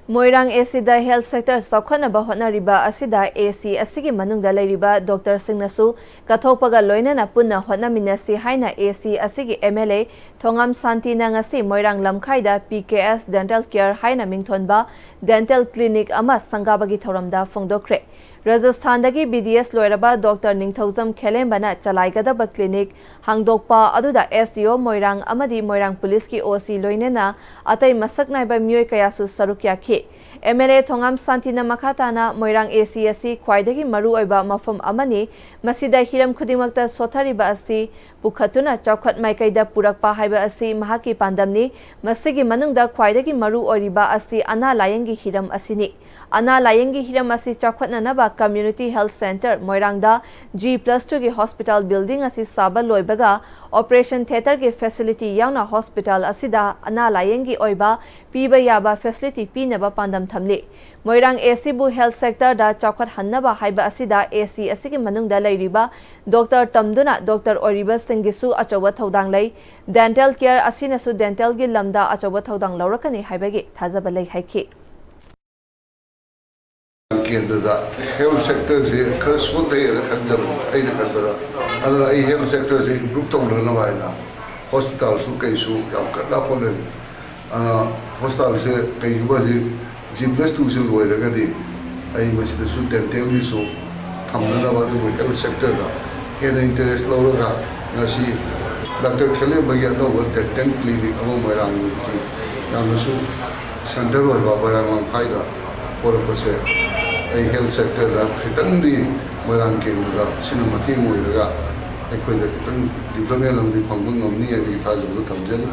ꯃꯣꯏꯔꯥꯡ ACꯗ health sector ꯆꯥꯎꯈꯠꯅꯕ ꯍꯣꯠꯅꯔꯤꯕ ꯑꯁꯤꯗ AC ꯑꯁꯤꯒꯤ ꯃꯅꯨꯡꯗ ꯂꯩꯔꯤꯕ doctorꯁꯤꯡꯅꯁꯨ ꯀꯠꯊꯣꯛꯄꯒ ꯂꯣꯏꯅꯅ ꯄꯨꯟꯅ ꯍꯣꯠꯅꯃꯤꯟꯅꯁꯤ ꯍꯥꯏꯅ AC ꯑꯁꯤꯒꯤ MLA ꯊꯣꯉꯥꯝ ꯁꯥꯟꯇꯤꯅ ꯉꯁꯤ ꯃꯣꯏꯔꯥꯡ ꯂꯝꯈꯥꯏꯗ PKS Dental Care ꯍꯥꯏꯅ ꯃꯤꯡꯊꯣꯟꯕ dental clinic ꯑꯃ ꯁꯪꯒꯥꯕꯒꯤ ꯊꯧꯔꯝꯗ ꯐꯣꯡꯗꯣꯛꯈ꯭ꯔꯦ꯫ ꯔꯥꯖꯁꯊꯥꯟꯗꯒꯤ BDS ꯂꯣꯏꯔꯕ doctor ꯅꯤꯡꯊꯧꯖꯝ ꯈꯦꯂꯦꯝꯕꯅ ꯆꯂꯥꯏꯒꯗꯕ clinic ꯍꯥꯡꯗꯣꯛꯄ ꯑꯗꯨꯗ SDO ꯃꯣꯏꯔꯥꯡ ꯑꯃꯗꯤ ꯃꯣꯏꯔꯥꯡ ꯄꯨꯂꯤꯁꯀꯤ OC ꯂꯣꯏꯅꯅ ꯑꯇꯩ ꯃꯁꯛ ꯅꯥꯏꯕ ꯃꯤꯑꯣꯏ ꯀꯌꯥꯁꯨ ꯁꯔꯨꯛ ꯌꯥꯈꯤ꯫ MLA ꯊꯣꯉꯥꯝ ꯁꯥꯟꯇꯤꯅ ꯃꯈꯥ ꯇꯥꯅ ꯃꯣꯏꯔꯥꯡ AC ꯑꯁꯤ ꯈ꯭ꯋꯥꯏꯗꯒꯤ ꯃꯔꯨꯑꯣꯏꯕ ꯃꯐꯝ ꯑꯃꯅꯤ, ꯃꯁꯤꯗ ꯍꯤꯔꯝ ꯈꯨꯗꯤꯡꯃꯛꯇ ꯁꯣꯠꯊꯔꯤꯕ ꯑꯁꯤ ꯄꯨꯈꯠꯇꯨꯅ ꯆꯥꯎꯈꯠ ꯃꯥꯏꯀꯩꯗ ꯄꯨꯔꯛꯄ ꯍꯥꯏꯕ ꯑꯁꯤ ꯃꯍꯥꯛꯀꯤ ꯄꯥꯟꯗꯝꯅꯤ꯫ ꯃꯁꯤꯒꯤ ꯃꯅꯨꯡꯗ ꯈ꯭ꯋꯥꯏꯗꯒꯤ ꯃꯔꯨ ꯑꯣꯏꯔꯤꯕ ꯑꯁꯤ ꯑꯅꯥ ꯂꯥꯌꯦꯡꯒꯤ ꯍꯤꯔꯝ ꯑꯁꯤꯅꯤ꯫ ꯑꯅꯥ ꯂꯥꯌꯦꯡꯒꯤ ꯍꯤꯔꯝ ꯑꯁꯤ ꯆꯥꯎꯈꯠꯅꯅꯕ Community Health Centre ꯃꯣꯏꯔꯥꯡꯗ G plus twoꯒꯤ hospital building ꯑꯁꯤ ꯁꯥꯕ ꯂꯣꯏꯕꯒ operation theatreꯒꯤ facility ꯌꯥꯎꯅ hospital ꯑꯁꯤꯗ ꯑꯅꯥ ꯂꯥꯌꯦꯡꯒꯤ ꯑꯣꯏꯕ ꯄꯤꯕ ꯌꯥꯕ facility ꯄꯤꯅꯕ ꯄꯥꯟꯗꯝ ꯊꯝꯂꯤ꯫ ꯃꯣꯏꯔꯥꯡ ACꯕꯨ health sectorꯗ ꯆꯥꯎꯈꯠꯍꯟꯅꯕ ꯍꯥꯏꯕ ꯑꯁꯤꯗ AC ꯑꯁꯤꯒꯤ ꯃꯅꯨꯡꯗ ꯂꯩꯔꯤꯕ doctor ꯇꯝꯗꯨꯅ doctor ꯑꯣꯏꯔꯤꯕꯁꯤꯡꯒꯤꯁꯨ ꯑꯆꯧꯕ ꯊꯧꯗꯥꯡ ꯂꯩ꯫ Dental care ꯑꯁꯤꯅꯁꯨ dentalꯒꯤ ꯂꯝꯗ ꯑꯆꯧꯕ ꯊꯧꯗꯥꯡ ꯂꯧꯔꯛꯀꯅꯤ ꯍꯥꯏꯕꯒꯤ ꯊꯥꯖꯕ ꯂꯩ ꯍꯥꯏꯈꯤ꯫ ꯀꯦꯟꯗ꯭ꯔꯗ health sectorꯁꯦ ꯈꯔ ꯁꯣꯟꯊꯩꯑꯅ ꯈꯟꯖꯕꯅꯤ ꯑꯩꯅ ꯈꯟꯕꯗ꯫ ꯑꯗꯨꯅ ꯑꯩ health sectorꯁꯦ improve ꯇꯧꯅꯅꯕ ꯍꯥꯏꯅ hospitalꯁꯨ ꯀꯩꯁꯨ ꯌꯥꯝ ꯀꯟꯅ ꯍꯣꯠꯅꯔꯤ꯫ ꯑꯗꯨꯅ hospitalꯁꯦ ꯀꯩꯒꯨꯝꯕ ꯍꯧꯖꯤꯛ G plus twoꯁꯦ ꯂꯣꯏꯔꯒꯗꯤ ꯑꯩ ꯃꯁꯤꯗꯁꯨ dentalꯒꯤꯁꯨ ꯊꯝꯅꯅꯕ, ꯑꯗꯨꯒ health sectorꯗ ꯍꯦꯟꯅ interest ꯂꯧꯔꯒ ꯉꯁꯤ doctor ꯈꯦꯂꯦꯝꯕꯒꯤ ꯑꯅꯧꯕ dental clinic ꯑꯃ ꯃꯣꯏꯔꯥꯡꯒꯤ ꯌꯥꯝꯅꯁꯨ centre ꯑꯣꯏꯕ ꯃꯣꯏꯔꯥꯡ ꯂꯝꯈꯥꯏꯗ ꯍꯧꯔꯛꯄꯁꯦ ꯑꯩ health sectorꯗ ꯈꯤꯇꯪꯗꯤ ꯃꯣꯏꯔꯥꯡ ꯀꯦꯟꯗ꯭ꯔꯗ ꯁꯤꯅ ꯃꯇꯦꯡ ꯑꯣꯏꯔꯒ ꯑꯩꯈꯣꯏꯗ ꯈꯤꯇꯪ development ꯑꯃꯗꯤ ꯐꯪꯕ ꯉꯝꯅꯤ ꯍꯥꯏꯕꯒꯤ ꯊꯥꯖꯕꯗꯨ ꯊꯝꯖꯔꯤ꯫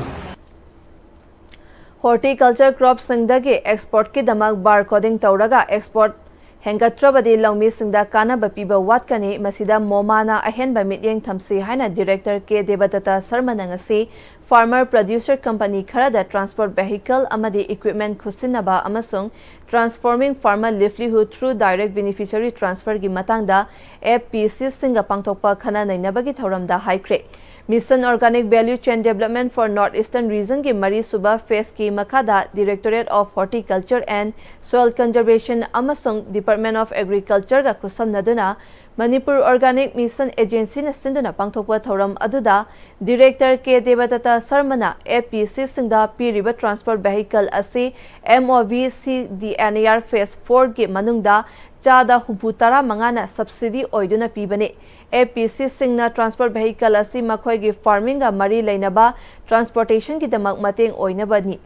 Horticulture cropsꯁꯤꯡꯗꯒꯤ exportꯀꯤꯗꯃꯛ barcoding ꯇꯧꯔꯒ export ꯍꯦꯟꯒꯠꯇ꯭ꯔꯕꯗꯤ ꯂꯧꯃꯤꯁꯤꯡꯗ ꯀꯥꯟꯅꯕ ꯄꯤꯕ ꯋꯥꯠꯀꯅꯤ꯫ ꯃꯁꯤꯗ ꯃꯣꯃꯥꯅ ꯑꯍꯦꯟꯕ ꯃꯤꯠꯌꯦꯡ ꯊꯝꯁꯤ ꯍꯥꯏꯅ Director ꯀꯦ ꯗꯦꯕꯗꯠꯇ ꯁꯔꯃꯅ ꯉꯁꯤ farmer producer company ꯈꯔꯗ transport vehicle ꯑꯃꯗꯤ equipment ꯈꯨꯠꯁꯤꯟꯅꯕ ꯑꯃꯁꯨꯡ transforming farmer livelihood through direct beneficiary transfer ꯒꯤ ꯃꯇꯥꯡꯗ F P C ꯁꯤꯡꯒ ꯄꯥꯡꯊꯣꯛꯄ ꯈꯟꯅ ꯅꯩꯅꯕꯒꯤ ꯊꯧꯔꯝꯗ ꯍꯥꯏꯈ꯭ꯔꯦ꯫ Mission Organic Value Chain Development for North Eastern Region ꯒꯤ ꯃꯔꯤꯁꯨꯕ phase ꯀꯤ ꯃꯈꯥꯗ Directorate of Horticulture and Soil Conservation ꯑꯃꯁꯨꯡ Department of Agriculture ꯒ ꯈꯨꯠꯁꯝꯅꯗꯨꯅ Manipur Organic Mission Agency ꯅ ꯁꯤꯟꯗꯨꯅ ꯄꯥꯡꯊꯣꯛꯄ ꯊꯧꯔꯝ ꯑꯗꯨꯗ Director ꯀꯦ ꯗꯦꯕꯗꯠꯇ ꯁꯔꯃꯅ F P C ꯁꯤꯡꯗ ꯄꯤꯔꯤꯕ transport vehicle ꯑꯁꯤ M O V C D N A R phase four ꯒꯤ ꯃꯅꯨꯡꯗ ꯆꯥꯗ ꯍꯨꯝꯐꯨ ꯇꯔꯥ ꯃꯉꯥꯅ subsidy ꯑꯣꯏꯗꯨꯅ ꯄꯤꯕꯅꯤ꯫ F P C ꯁꯤꯡꯅ transport vehicle ꯑꯁꯤ ꯃꯈꯣꯏꯒꯤ farming ꯒ ꯃꯔꯤ ꯂꯩꯅꯕ transportation ꯒꯤꯗꯃꯛ ꯃꯇꯦꯡ ꯑꯣꯏꯅꯕꯅꯤ꯫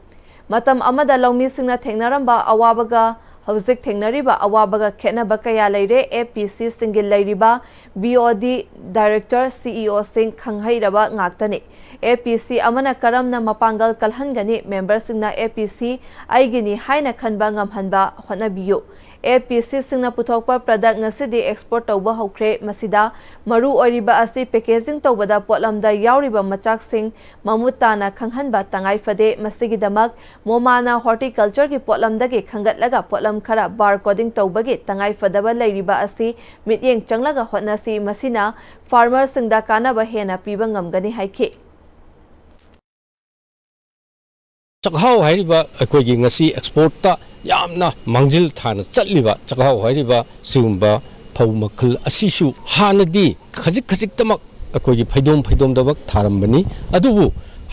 ꯃꯇꯝ ꯑꯃꯗ ꯂꯧꯃꯤꯁꯤꯡꯅ ꯊꯦꯡꯅꯔꯝꯕ ꯑꯋꯥꯕꯒ ꯍꯧꯖꯤꯛ ꯊꯦꯡꯅꯔꯤꯕ ꯑꯋꯥꯕꯒ ꯈꯦꯠꯅꯕ ꯀꯌꯥ ꯂꯩꯔꯦ꯫ F P C ꯁꯤꯡꯒꯤ ꯂꯩꯔꯤꯕ B O D director, C E O ꯁꯤꯡ ꯈꯪꯍꯩꯔꯕ ꯉꯥꯛꯇꯅꯤ꯫ F P C ꯑꯃꯅ ꯀꯔꯝꯅ ꯃꯄꯥꯡꯒꯜ ꯀꯜꯍꯟꯒꯅꯤ? Member ꯁꯤꯡꯅ F P C ꯑꯩꯒꯤꯅꯤ ꯍꯥꯏꯅ ꯈꯟꯕ ꯉꯝꯍꯟꯕ ꯍꯣꯠꯅꯕꯤꯌꯨ꯫ F P C ꯁꯤꯡꯅ ꯄꯨꯊꯣꯛꯄ product ꯉꯁꯤꯗꯤ export ꯇꯧꯕ ꯍꯧꯈ꯭ꯔꯦ꯫ ꯃꯁꯤꯗ ꯃꯔꯨ ꯑꯣꯏꯔꯤꯕ ꯑꯁꯤ packaging ꯇꯧꯕꯗ ꯄꯣꯠꯂꯝꯗ ꯌꯥꯎꯔꯤꯕ ꯃꯆꯥꯛꯁꯤꯡ ꯃꯃꯨꯠ ꯇꯥꯅ ꯈꯪꯍꯟꯕ ꯇꯉꯥꯏ ꯐꯗꯦ꯫ ꯃꯁꯤꯒꯤꯗꯃꯛ ꯃꯣꯃꯥꯅ horticulture ꯒꯤ ꯄꯣꯠꯂꯝꯗꯒꯤ ꯈꯟꯒꯠꯂꯒ ꯄꯣꯠꯂꯝ ꯈꯔ barcoding ꯇꯧꯕꯒꯤ ꯇꯉꯥꯏ ꯐꯗꯕ ꯂꯩꯔꯤꯕ ꯑꯁꯤ ꯃꯤꯠꯌꯦꯡ ꯆꯪꯂꯒ ꯍꯣꯠꯅꯁꯤ꯫ ꯃꯁꯤꯅ farmer ꯁꯤꯡꯗ ꯀꯥꯟꯅꯕ ꯍꯦꯟꯅ ꯄꯤꯕ ꯉꯝꯒꯅꯤ ꯍꯥꯏꯈꯤ꯫ ꯆꯥꯛꯍꯥꯎ ꯍꯥꯏꯔꯤꯕ ꯑꯩꯈꯣꯏꯒꯤ ꯉꯁꯤ export ꯇ ꯌꯥꯝꯅ ꯃꯥꯡꯖꯤꯜ ꯊꯥꯅ ꯆꯠꯂꯤꯕ ꯆꯥꯛꯍꯥꯎ ꯍꯥꯏꯔꯤꯕ ꯁꯤꯒꯨꯝꯕ ꯐꯧ ꯃꯈꯜ ꯑꯁꯤꯁꯨ ꯍꯥꯟꯅꯗꯤ ꯈꯖꯤꯛ ꯈꯖꯤꯛꯇꯃꯛ ꯑꯩꯈꯣꯏꯒꯤ ꯐꯩꯗꯣꯝ ꯐꯩꯗꯣꯝꯗꯃꯛ ꯊꯥꯔꯝꯕꯅꯤ꯫ ꯑꯗꯨꯕꯨ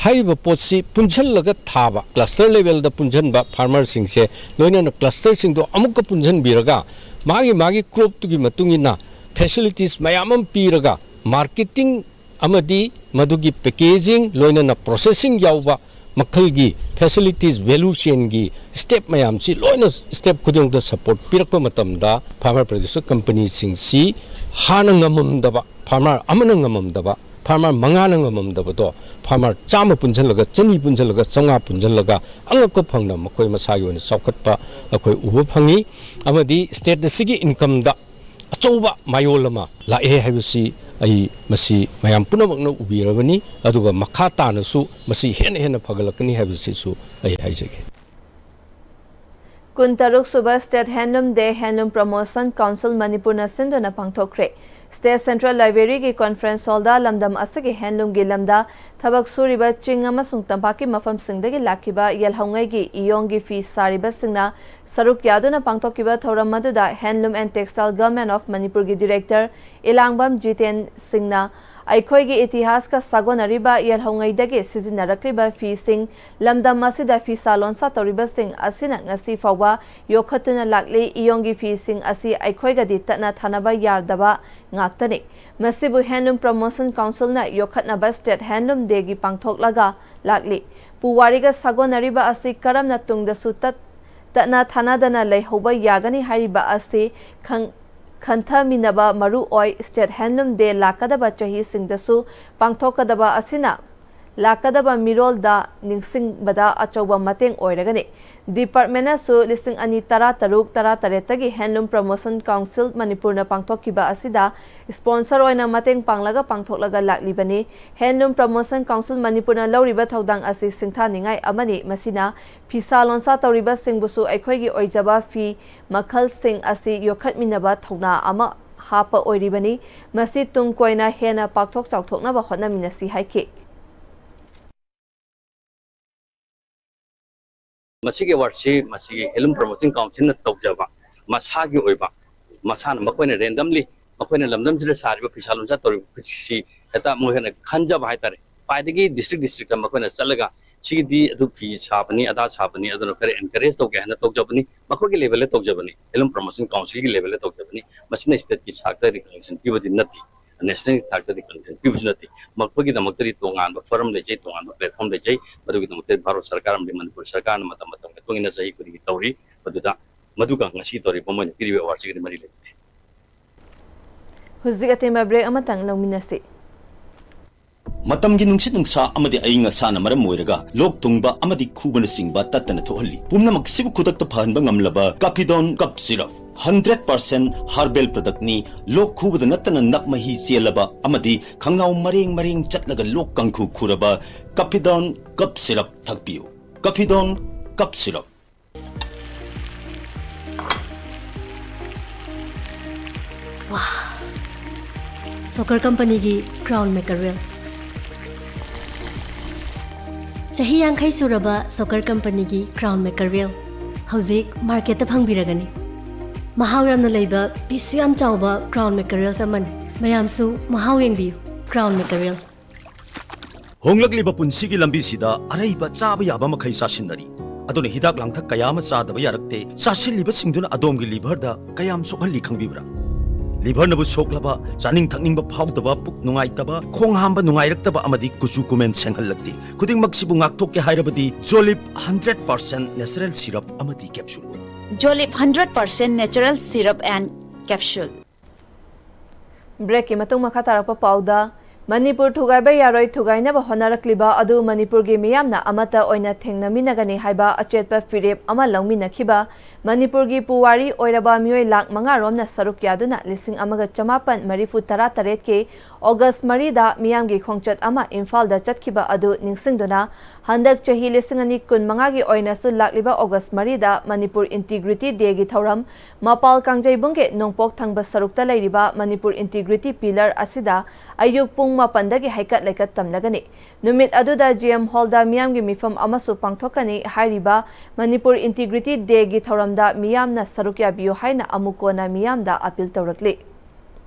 ꯍꯥꯏꯔꯤꯕ ꯄꯣꯠꯁꯤ ꯄꯨꯟꯁꯤꯜꯂꯒ ꯊꯥꯕ, cluster level ꯗ ꯄꯨꯟꯁꯤꯟꯕ farmer ꯁꯤꯡꯁꯦ, ꯂꯣꯏꯅꯅ cluster ꯁꯤꯡꯗꯣ ꯑꯃꯨꯛꯀ ꯄꯨꯟꯁꯤꯟꯕꯤꯔꯒ ꯃꯥꯒꯤ ꯃꯥꯒꯤ crop ꯇꯨꯒꯤ ꯃꯇꯨꯡ ꯏꯟꯅ facilities ꯃꯌꯥꯝ ꯑꯃ ꯄꯤꯔꯒ marketing ꯑꯃꯗꯤ ꯃꯗꯨꯒꯤ packaging, ꯂꯣꯏꯅꯅ processing ꯌꯥꯎꯕ ꯃꯈꯜꯒꯤ facilities, value chain ꯒꯤ step ꯃꯌꯥꯝꯁꯤ ꯂꯣꯏꯅ step ꯈꯨꯗꯤꯡꯃꯛꯇ support ꯄꯤꯔꯛꯄ ꯃꯇꯝꯗ farmer producer company ꯁꯤꯡꯁꯤ ꯍꯥꯟꯅ ꯉꯝꯃꯝꯗꯕ, farmer ꯑꯃꯅ ꯉꯝꯃꯝꯗꯕ ꯐꯥꯔꯃꯔ ꯃꯉꯥꯅ ꯉꯝꯃꯝꯗꯕꯗꯣ ꯐꯥꯔꯃꯔ ꯆꯥꯝꯃ ꯄꯨꯟꯁꯤꯜꯂꯒ, ꯆꯅꯤ ꯄꯨꯟꯁꯤꯜꯂꯒ, ꯆꯥꯝꯃꯉꯥ ꯄꯨꯟꯁꯤꯜꯂꯒ ꯑꯉꯛꯄ ꯐꯪꯅ ꯃꯈꯣꯏ ꯃꯁꯥꯒꯤ ꯑꯣꯏꯅ ꯆꯥꯎꯈꯠꯄ ꯑꯩꯈꯣꯏ ꯎꯕ ꯐꯪꯉꯤ꯫ ꯑꯃꯗꯤ ꯁ꯭ꯇꯦꯠ ꯑꯁꯤꯒꯤ ꯏꯟꯀꯝꯗ ꯑꯆꯧꯕ ꯃꯌꯣꯜ ꯑꯃ ꯂꯥꯛꯑꯦ ꯍꯥꯏꯕꯁꯤ ꯑꯩ ꯃꯁꯤ ꯃꯌꯥꯝ ꯄꯨꯝꯅꯃꯛꯅ ꯎꯕꯤꯔꯕꯅꯤ꯫ ꯑꯗꯨꯒ ꯃꯈꯥ ꯇꯥꯅꯁꯨ ꯃꯁꯤ ꯍꯦꯟꯅ ꯍꯦꯟꯅ ꯐꯒꯠꯂꯛꯀꯅꯤ ꯍꯥꯏꯕꯁꯤꯁꯨ ꯑꯩ ꯍꯥꯏꯖꯒꯦ꯫ ꯀꯨꯟꯇꯔꯨꯛ ꯁꯨꯕ State Handloom Day Handloom Promotion Council ꯃꯅꯤꯄꯨꯔꯅ ꯁꯤꯟꯗꯨꯅ ꯄꯥꯡꯊꯣꯛꯈ꯭ꯔꯦ꯫ State Central Library ꯒꯤ conference hall ꯗ ꯂꯝꯗꯝ ꯑꯁꯤꯒꯤ handloom ꯒꯤ ꯂꯝꯗ ꯊꯕꯛ ꯁꯨꯔꯤꯕ ꯆꯤꯡ ꯑꯃꯁꯨꯡ ꯇꯝꯄꯥꯛꯀꯤ ꯃꯐꯝꯁꯤꯡꯗꯒꯤ ꯂꯥꯛꯈꯤꯕ ꯌꯦꯜꯍꯧꯉꯩꯒꯤ ꯏꯌꯣꯡꯒꯤ ꯐꯤ ꯁꯥꯔꯤꯕꯁꯤꯡꯅ ꯁꯔꯨꯛ ꯌꯥꯗꯨꯅ ꯄꯥꯡꯊꯣꯛꯈꯤꯕ ꯊꯧꯔꯝ ꯑꯗꯨꯗ Handloom and Textile Government of ꯃꯅꯤꯄꯨꯔꯒꯤ director ꯏꯂꯥꯡꯕꯝ ꯖꯤꯇꯦꯟ ꯁꯤꯡꯅ ꯑꯩꯈꯣꯏꯒꯤ ꯏꯇꯤꯍꯥꯁꯀ ꯁꯥꯒꯣꯟꯅꯔꯤꯕ ꯌꯦꯜꯍꯧꯉꯩꯗꯒꯤ ꯁꯤꯖꯤꯟꯅꯔꯛꯂꯤꯕ ꯐꯤꯁꯤꯡ, ꯂꯝꯗꯝ ꯑꯁꯤꯗ ꯐꯤꯁꯥ ꯂꯣꯟꯁꯥ ꯇꯧꯔꯤꯕꯁꯤꯡ ꯑꯁꯤꯅ ꯉꯁꯤ ꯐꯥꯎꯕ ꯌꯣꯛꯈꯠꯇꯨꯅ ꯂꯥꯛꯂꯤ꯫ ꯏꯌꯣꯡꯒꯤ ꯐꯤꯁꯤꯡ ꯑꯁꯤ ꯑꯩꯈꯣꯏꯒꯗꯤ ꯇꯠꯅ ꯊꯥꯅꯕ ꯌꯥꯗꯕ ꯉꯥꯛꯇꯅꯤ꯫ ꯃꯁꯤꯕꯨ Handloom Promotion Council ꯅ ꯌꯣꯛꯈꯠꯅꯕ State Handloom Day ꯒꯤ ꯄꯥꯡꯊꯣꯛꯂꯒ ꯂꯥꯛꯂꯤ꯫ ꯄꯨꯋꯥꯔꯤꯒ ꯁꯥꯒꯣꯟꯅꯔꯤꯕ ꯑꯁꯤ ꯀꯔꯝꯅ ꯇꯨꯡꯗꯁꯨ ꯇꯠ-, ꯇꯠꯅ ꯊꯥꯅꯗꯅ ꯂꯩꯍꯧꯕ ꯌꯥꯒꯅꯤ ꯍꯥꯏꯔꯤꯕ ꯑꯁꯤ ꯈꯪ-, ꯈꯟꯊꯃꯤꯟꯅꯕ ꯃꯔꯨ ꯑꯣꯏ꯫ State Handloom Day ꯂꯥꯛꯀꯗꯕ ꯆꯍꯤꯁꯤꯡꯗꯁꯨ ꯄꯥꯡꯊꯣꯛꯀꯗꯕ ꯑꯁꯤꯅ ꯂꯥꯛꯀꯗꯕ ꯃꯤꯔꯣꯜꯗ ꯅꯤꯡꯁꯤꯡꯕꯗ ꯑꯆꯧꯕ ꯃꯇꯦꯡ ꯑꯣꯏꯔꯒꯅꯤ꯫ Department ꯅꯁꯨ ꯂꯤꯁꯤꯡ ꯑꯅꯤ ꯇꯔꯥ ꯇꯔꯨꯛ ꯇꯔꯥ ꯇꯔꯦꯠꯇꯒꯤ Handloom Promotion Council ꯃꯅꯤꯄꯨꯔꯅ ꯄꯥꯡꯊꯣꯛꯈꯤꯕ ꯑꯁꯤꯗ sponsor ꯑꯣꯏꯅ ꯃꯇꯦꯡ ꯄꯥꯡꯂꯒ ꯄꯥꯡꯊꯣꯛꯂꯒ ꯂꯥꯛꯂꯤꯕꯅꯤ꯫ Handloom Promotion Council ꯃꯅꯤꯄꯨꯔꯅ ꯂꯧꯔꯤꯕ ꯊꯧꯗꯥꯡ ꯑꯁꯤ ꯁꯤꯡꯊꯥꯅꯤꯡꯉꯥꯏ ꯑꯃꯅꯤ꯫ ꯃꯁꯤꯅ ꯐꯤꯁꯥ ꯂꯣꯟꯁꯥ ꯇꯧꯔꯤꯕꯁꯤꯡꯕꯨꯁꯨ ꯑꯩꯈꯣꯏꯒꯤ ꯑꯣꯏꯖꯕ ꯐꯤ ꯃꯈꯜꯁꯤꯡ ꯑꯁꯤ ꯌꯣꯛꯈꯠꯃꯤꯟꯅꯕ ꯊꯧꯅꯥ ꯑꯃ ꯍꯥꯞꯄ ꯑꯣꯏꯔꯤꯕꯅꯤ꯫ ꯃꯁꯤ ꯇꯨꯡ ꯀꯣꯏꯅ ꯍꯦꯟꯅ ꯄꯥꯛꯊꯣꯛ ꯆꯥꯎꯊꯣꯛꯅꯕ ꯍꯣꯠꯅꯃꯤꯟꯅꯁꯤ ꯍꯥꯏꯈꯤ꯫ ꯃꯁꯤꯒꯤ ꯑꯦꯋꯥꯔꯗꯁꯤ ꯃꯁꯤꯒꯤ Handloom Promotion Council ꯅ ꯇꯧꯖꯕ, ꯃꯁꯥꯒꯤ ꯑꯣꯏꯕ, ꯃꯁꯥꯅ, ꯃꯈꯣꯏꯅ randomly ꯃꯈꯣꯏꯅ ꯂꯝꯗꯝꯁꯤꯗ ꯁꯥꯔꯤꯕ ꯐꯤꯁꯥ ꯂꯣꯟꯁꯥ ꯇꯧꯔꯤꯕ ꯐꯤꯁꯤ ꯍꯦꯛꯇ ꯃꯣꯏꯅ ꯈꯟꯖꯕ ꯍꯥꯏꯇꯥꯔꯦ꯫ ꯈ꯭ꯋꯥꯏꯗꯒꯤ district district ꯇ ꯃꯈꯣꯏꯅ ꯆꯠꯂꯒ ꯁꯤꯒꯤꯗꯤ ꯑꯗꯨ ꯐꯤ ꯁꯥꯕꯅꯤ, ꯑꯗꯥ ꯁꯥꯕꯅꯤ, ꯑꯗꯨꯅ ꯈꯔ encourage ꯇꯧꯒꯦ ꯍꯥꯏꯅ ꯇꯧꯖꯕꯅꯤ꯫ ꯃꯈꯣꯏꯒꯤ level ꯗ ꯇꯧꯖꯕꯅꯤ, Handloom Promotion Council ꯒꯤ level ꯗ ꯇꯧꯖꯕꯅꯤ꯫ ꯃꯁꯤꯅ state ꯀꯤ ꯊꯥꯛꯇ recognition ꯄꯤꯕꯗꯤ ꯅꯠꯇꯦ, national ꯒꯤ ꯊꯥꯛꯇ recognition ꯄꯤꯕꯁꯨ ꯅꯠꯇꯦ꯫ ꯃꯈꯣꯏꯒꯤꯗꯃꯛꯇꯗꯤ ꯇꯣꯉꯥꯟꯕ forum ꯂꯩꯖꯩ, ꯇꯣꯉꯥꯟꯕ platform ꯂꯩꯖꯩ꯫ ꯃꯗꯨꯒꯤꯗꯃꯛꯇꯗꯤ ꯚꯥꯔꯠ ꯁꯔꯀꯥꯔ ꯑꯃꯗꯤ ꯃꯅꯤꯄꯨꯔ ꯁꯔꯀꯥꯔꯅ ꯃꯇꯝ ꯃꯇꯝꯒꯤ ꯃꯇꯨꯡ ꯏꯟꯅ ꯆꯍꯤ ꯈꯨꯗꯤꯡꯒꯤ ꯇꯧꯔꯤ꯫ ꯃꯗꯨꯗ, ꯃꯗꯨꯒ ꯉꯁꯤ ꯇꯧꯔꯤꯕ ꯃꯣꯏꯅ ꯄꯤꯔꯤꯕ ꯑꯦꯋꯥꯔꯗꯁꯤꯒꯗꯤ ꯃꯔꯤ ꯂꯩꯅꯗꯦ꯫ ꯍꯧꯖꯤꯛ ꯑꯇꯦꯟꯕ break ꯑꯃꯇꯪ ꯂꯧꯃꯤꯟꯅꯁꯤ꯫ ꯃꯇꯝꯒꯤ ꯅꯨꯡꯁꯤꯠ ꯅꯨꯡꯁꯥ ꯑꯃꯗꯤ ꯑꯏꯪ ꯑꯁꯥꯅ ꯃꯔꯝ ꯑꯣꯏꯔꯒ ꯂꯣꯛ ꯊꯨꯡꯕ ꯑꯃꯗꯤ ꯈꯨꯕꯅꯆꯤꯡꯕ ꯇꯠꯇꯅ ꯊꯣꯛꯍꯜꯂꯤ꯫ ꯄꯨꯝꯅꯃꯛꯁꯤꯕꯨ ꯈꯨꯗꯛꯇ ꯐꯍꯟꯕ ꯉꯝꯂꯕ ꯀꯥꯐꯤꯗꯣꯟ ꯀꯞ ꯁꯤꯔꯞ, ꯍꯟꯗ꯭ꯔꯦꯠ ꯄꯥꯔꯁꯦꯟ ꯍꯥꯔꯕꯦꯜ ꯄ꯭ꯔꯗꯛꯅꯤ꯫ ꯂꯣꯛ ꯈꯨꯕꯗ ꯅꯠꯇꯅ ꯅꯞ ꯃꯍꯤ ꯆꯦꯜꯂꯕ ꯑꯃꯗꯤ ꯈꯪꯅꯥꯎ ꯃꯔꯦꯡ ꯃꯔꯦꯡ ꯆꯠꯂꯒ ꯂꯣꯛ ꯀꯥꯡꯈꯨ ꯈꯨꯔꯕ ꯀꯥꯐꯤꯗꯣꯟ ꯀꯞ ꯁꯤꯔꯞ ꯊꯛꯄꯤꯌꯨ꯫ ꯀꯥꯐꯤꯗꯣꯟ ꯀꯞ ꯁꯤꯔꯞ꯫ ꯁꯣꯀꯔ ꯀꯝꯄꯅꯤꯒꯤ ꯀ꯭ꯔꯥꯎꯟ ꯃꯦꯀꯔꯦꯜ꯫ ꯆꯍꯤ ꯌꯥꯡꯈꯩ ꯁꯨꯔꯕ ꯁꯣꯀꯔ ꯀꯝꯄꯅꯤꯒꯤ ꯀ꯭ꯔꯥꯎꯟ ꯃꯦꯀꯔꯦꯜ ꯍꯧꯖꯤꯛ ꯃꯥꯔꯀꯦꯠꯇ ꯐꯪꯕꯤꯔꯒꯅꯤ꯫ ꯃꯍꯥꯎ ꯌꯥꯝꯅ ꯂꯩꯕ, ꯄꯤꯁꯁꯨ ꯌꯥꯝ ꯆꯥꯎꯕ ꯀ꯭ꯔꯥꯎꯟ ꯃꯦꯀꯔꯦꯜꯁ ꯑꯃꯅꯤ꯫ ꯃꯌꯥꯝꯁꯨ ꯃꯍꯥꯎ ꯌꯦꯡꯕꯤꯌꯨ꯫ ꯀ꯭ꯔꯥꯎꯟ ꯃꯦꯀꯔꯦꯜ꯫ ꯍꯣꯡꯂꯛꯂꯤꯕ ꯄꯨꯟꯁꯤꯒꯤ ꯂꯝꯕꯤꯁꯤꯗ ꯑꯔꯩꯕ ꯆꯥꯕ ꯌꯥꯕ ꯃꯈꯩ ꯆꯥꯁꯤꯟꯅꯔꯤ꯫ ꯑꯗꯨꯅ ꯍꯤꯗꯥꯛ ꯂꯥꯡꯊꯛ ꯀꯌꯥ ꯑꯃ ꯆꯥꯗꯕ ꯌꯥꯔꯛꯇꯦ꯫ ꯆꯥꯁꯤꯜꯂꯤꯕꯁꯤꯡꯗꯨꯅ ꯑꯗꯣꯝꯒꯤ ꯂꯤꯚꯔꯗ ꯀꯌꯥꯝ ꯁꯣꯛꯍꯜꯂꯤ ꯈꯪꯕꯤꯕ꯭ꯔꯥ? ꯂꯤꯚꯔꯅꯕꯨ ꯁꯣꯛꯂꯕ, ꯆꯥꯅꯤꯡ ꯊꯛꯅꯤꯡꯕ ꯐꯥꯎꯗꯕ, ꯄꯨꯛ ꯅꯨꯡꯉꯥꯏꯇꯕ, ꯈꯣꯡ ꯍꯥꯝꯕ ꯅꯨꯡꯉꯥꯏꯔꯛꯇꯕ ꯑꯃꯗꯤ ꯀꯨꯆꯨ ꯀꯨꯃꯦꯟ ꯁꯦꯡꯍꯜꯂꯛꯇꯦ꯫ ꯈꯨꯗꯤꯡꯃꯛꯁꯤꯕꯨ ꯉꯥꯛꯊꯣꯛꯀꯦ ꯍꯥꯏꯔꯕꯗꯤ ꯖꯣꯂꯤꯞ ꯍꯟꯗ꯭ꯔꯦꯠ ꯄꯥꯔꯁꯦꯟ ꯅꯦꯆꯔꯦꯜ ꯁꯤꯔꯞ ꯑꯃꯗꯤ capsule. Jolip hundred percent natural syrup and capsule. ꯕ꯭ꯔꯦꯛꯀꯤ ꯃꯇꯨꯡ ꯃꯈꯥ ꯇꯥꯔꯛꯄ ꯄꯥꯎꯗ, ꯃꯅꯤꯄꯨꯔ ꯊꯨꯒꯥꯏꯕ ꯌꯥꯔꯣꯏ, ꯊꯨꯒꯥꯏꯅꯕ ꯍꯣꯠꯅꯔꯛꯂꯤꯕ ꯑꯗꯨ ꯃꯅꯤꯄꯨꯔꯒꯤ ꯃꯤꯌꯥꯝꯅ ꯑꯃꯠꯇ ꯑꯣꯏꯅ ꯊꯦꯡꯅꯃꯤꯟꯅꯒꯅꯤ ꯍꯥꯏꯕ ꯑꯆꯦꯠꯄ ꯐꯤꯔꯦꯞ ꯑꯃ ꯂꯧꯃꯤꯟꯅꯈꯤꯕ ꯃꯅꯤꯄꯨꯔꯒꯤ ꯄꯨꯋꯥꯔꯤ ꯑꯣꯏꯔꯕ ꯃꯤꯑꯣꯏ ꯂꯥꯈ ꯃꯉꯥ ꯔꯣꯝꯅ ꯁꯔꯨꯛ ꯌꯥꯗꯨꯅ ꯂꯤꯁꯤꯡ ꯑꯃꯒ ꯆꯃꯥꯄꯟ ꯃꯔꯤꯐꯨ ꯇꯔꯥ ꯇꯔꯦꯠꯀꯤ ꯑꯣꯒꯁ ꯃꯔꯤꯗ ꯃꯤꯌꯥꯝꯒꯤ ꯈꯣꯡꯆꯠ ꯑꯃ ꯏꯝꯐꯥꯜꯗ ꯆꯠꯈꯤꯕ ꯑꯗꯨ ꯅꯤꯡꯁꯤꯡꯗꯨꯅ, ꯍꯟꯗꯛ ꯆꯍꯤ ꯂꯤꯁꯤꯡ ꯑꯅꯤ ꯀꯨꯟꯃꯉꯥꯒꯤ ꯑꯣꯏꯅꯁꯨ ꯂꯥꯛꯂꯤꯕ ꯑꯣꯒꯁ ꯃꯔꯤꯗ ꯃꯅꯤꯄꯨꯔ ꯏꯟꯇꯤꯒ꯭ꯔꯤꯇꯤ ꯗꯦꯒꯤ ꯊꯧꯔꯝ ꯃꯄꯥꯜ ꯀꯥꯡꯖꯩꯕꯨꯡꯒꯤ ꯅꯣꯡꯄꯣꯛ ꯊꯪꯕ ꯁꯔꯨꯛꯇ ꯂꯩꯔꯤꯕ ꯃꯅꯤꯄꯨꯔ ꯏꯟꯇꯤꯒ꯭ꯔꯤꯇꯤ ꯄꯤꯂꯔ ꯑꯁꯤꯗ ꯑꯌꯨꯛ ꯄꯨꯡ ꯃꯥꯄꯟꯗꯒꯤ ꯍꯩꯀꯠ ꯂꯩꯀꯠ ꯇꯝꯂꯒꯅꯤ꯫ ꯅꯨꯃꯤꯠ ꯑꯗꯨꯗ ꯖꯤ ꯑꯦꯝ ꯍꯣꯜꯗ ꯃꯤꯌꯥꯝꯒꯤ ꯃꯤꯐꯝ ꯑꯃꯁꯨ ꯄꯥꯡꯊꯣꯛꯀꯅꯤ꯫ ꯍꯥꯏꯔꯤꯕ ꯃꯅꯤꯄꯨꯔ ꯏꯟꯇꯤꯒ꯭ꯔꯤꯇꯤ ꯗꯦꯒꯤ ꯊꯧꯔꯝꯗ ꯃꯤꯌꯥꯝꯅ ꯁꯔꯨꯛ ꯌꯥꯕꯤꯌꯨ ꯍꯥꯏꯅ ꯑꯃꯨꯛ ꯀꯣꯟꯅ ꯃꯤꯌꯥꯝꯗ ꯑꯄꯤꯜ ꯇꯧꯔꯛꯂꯤ꯫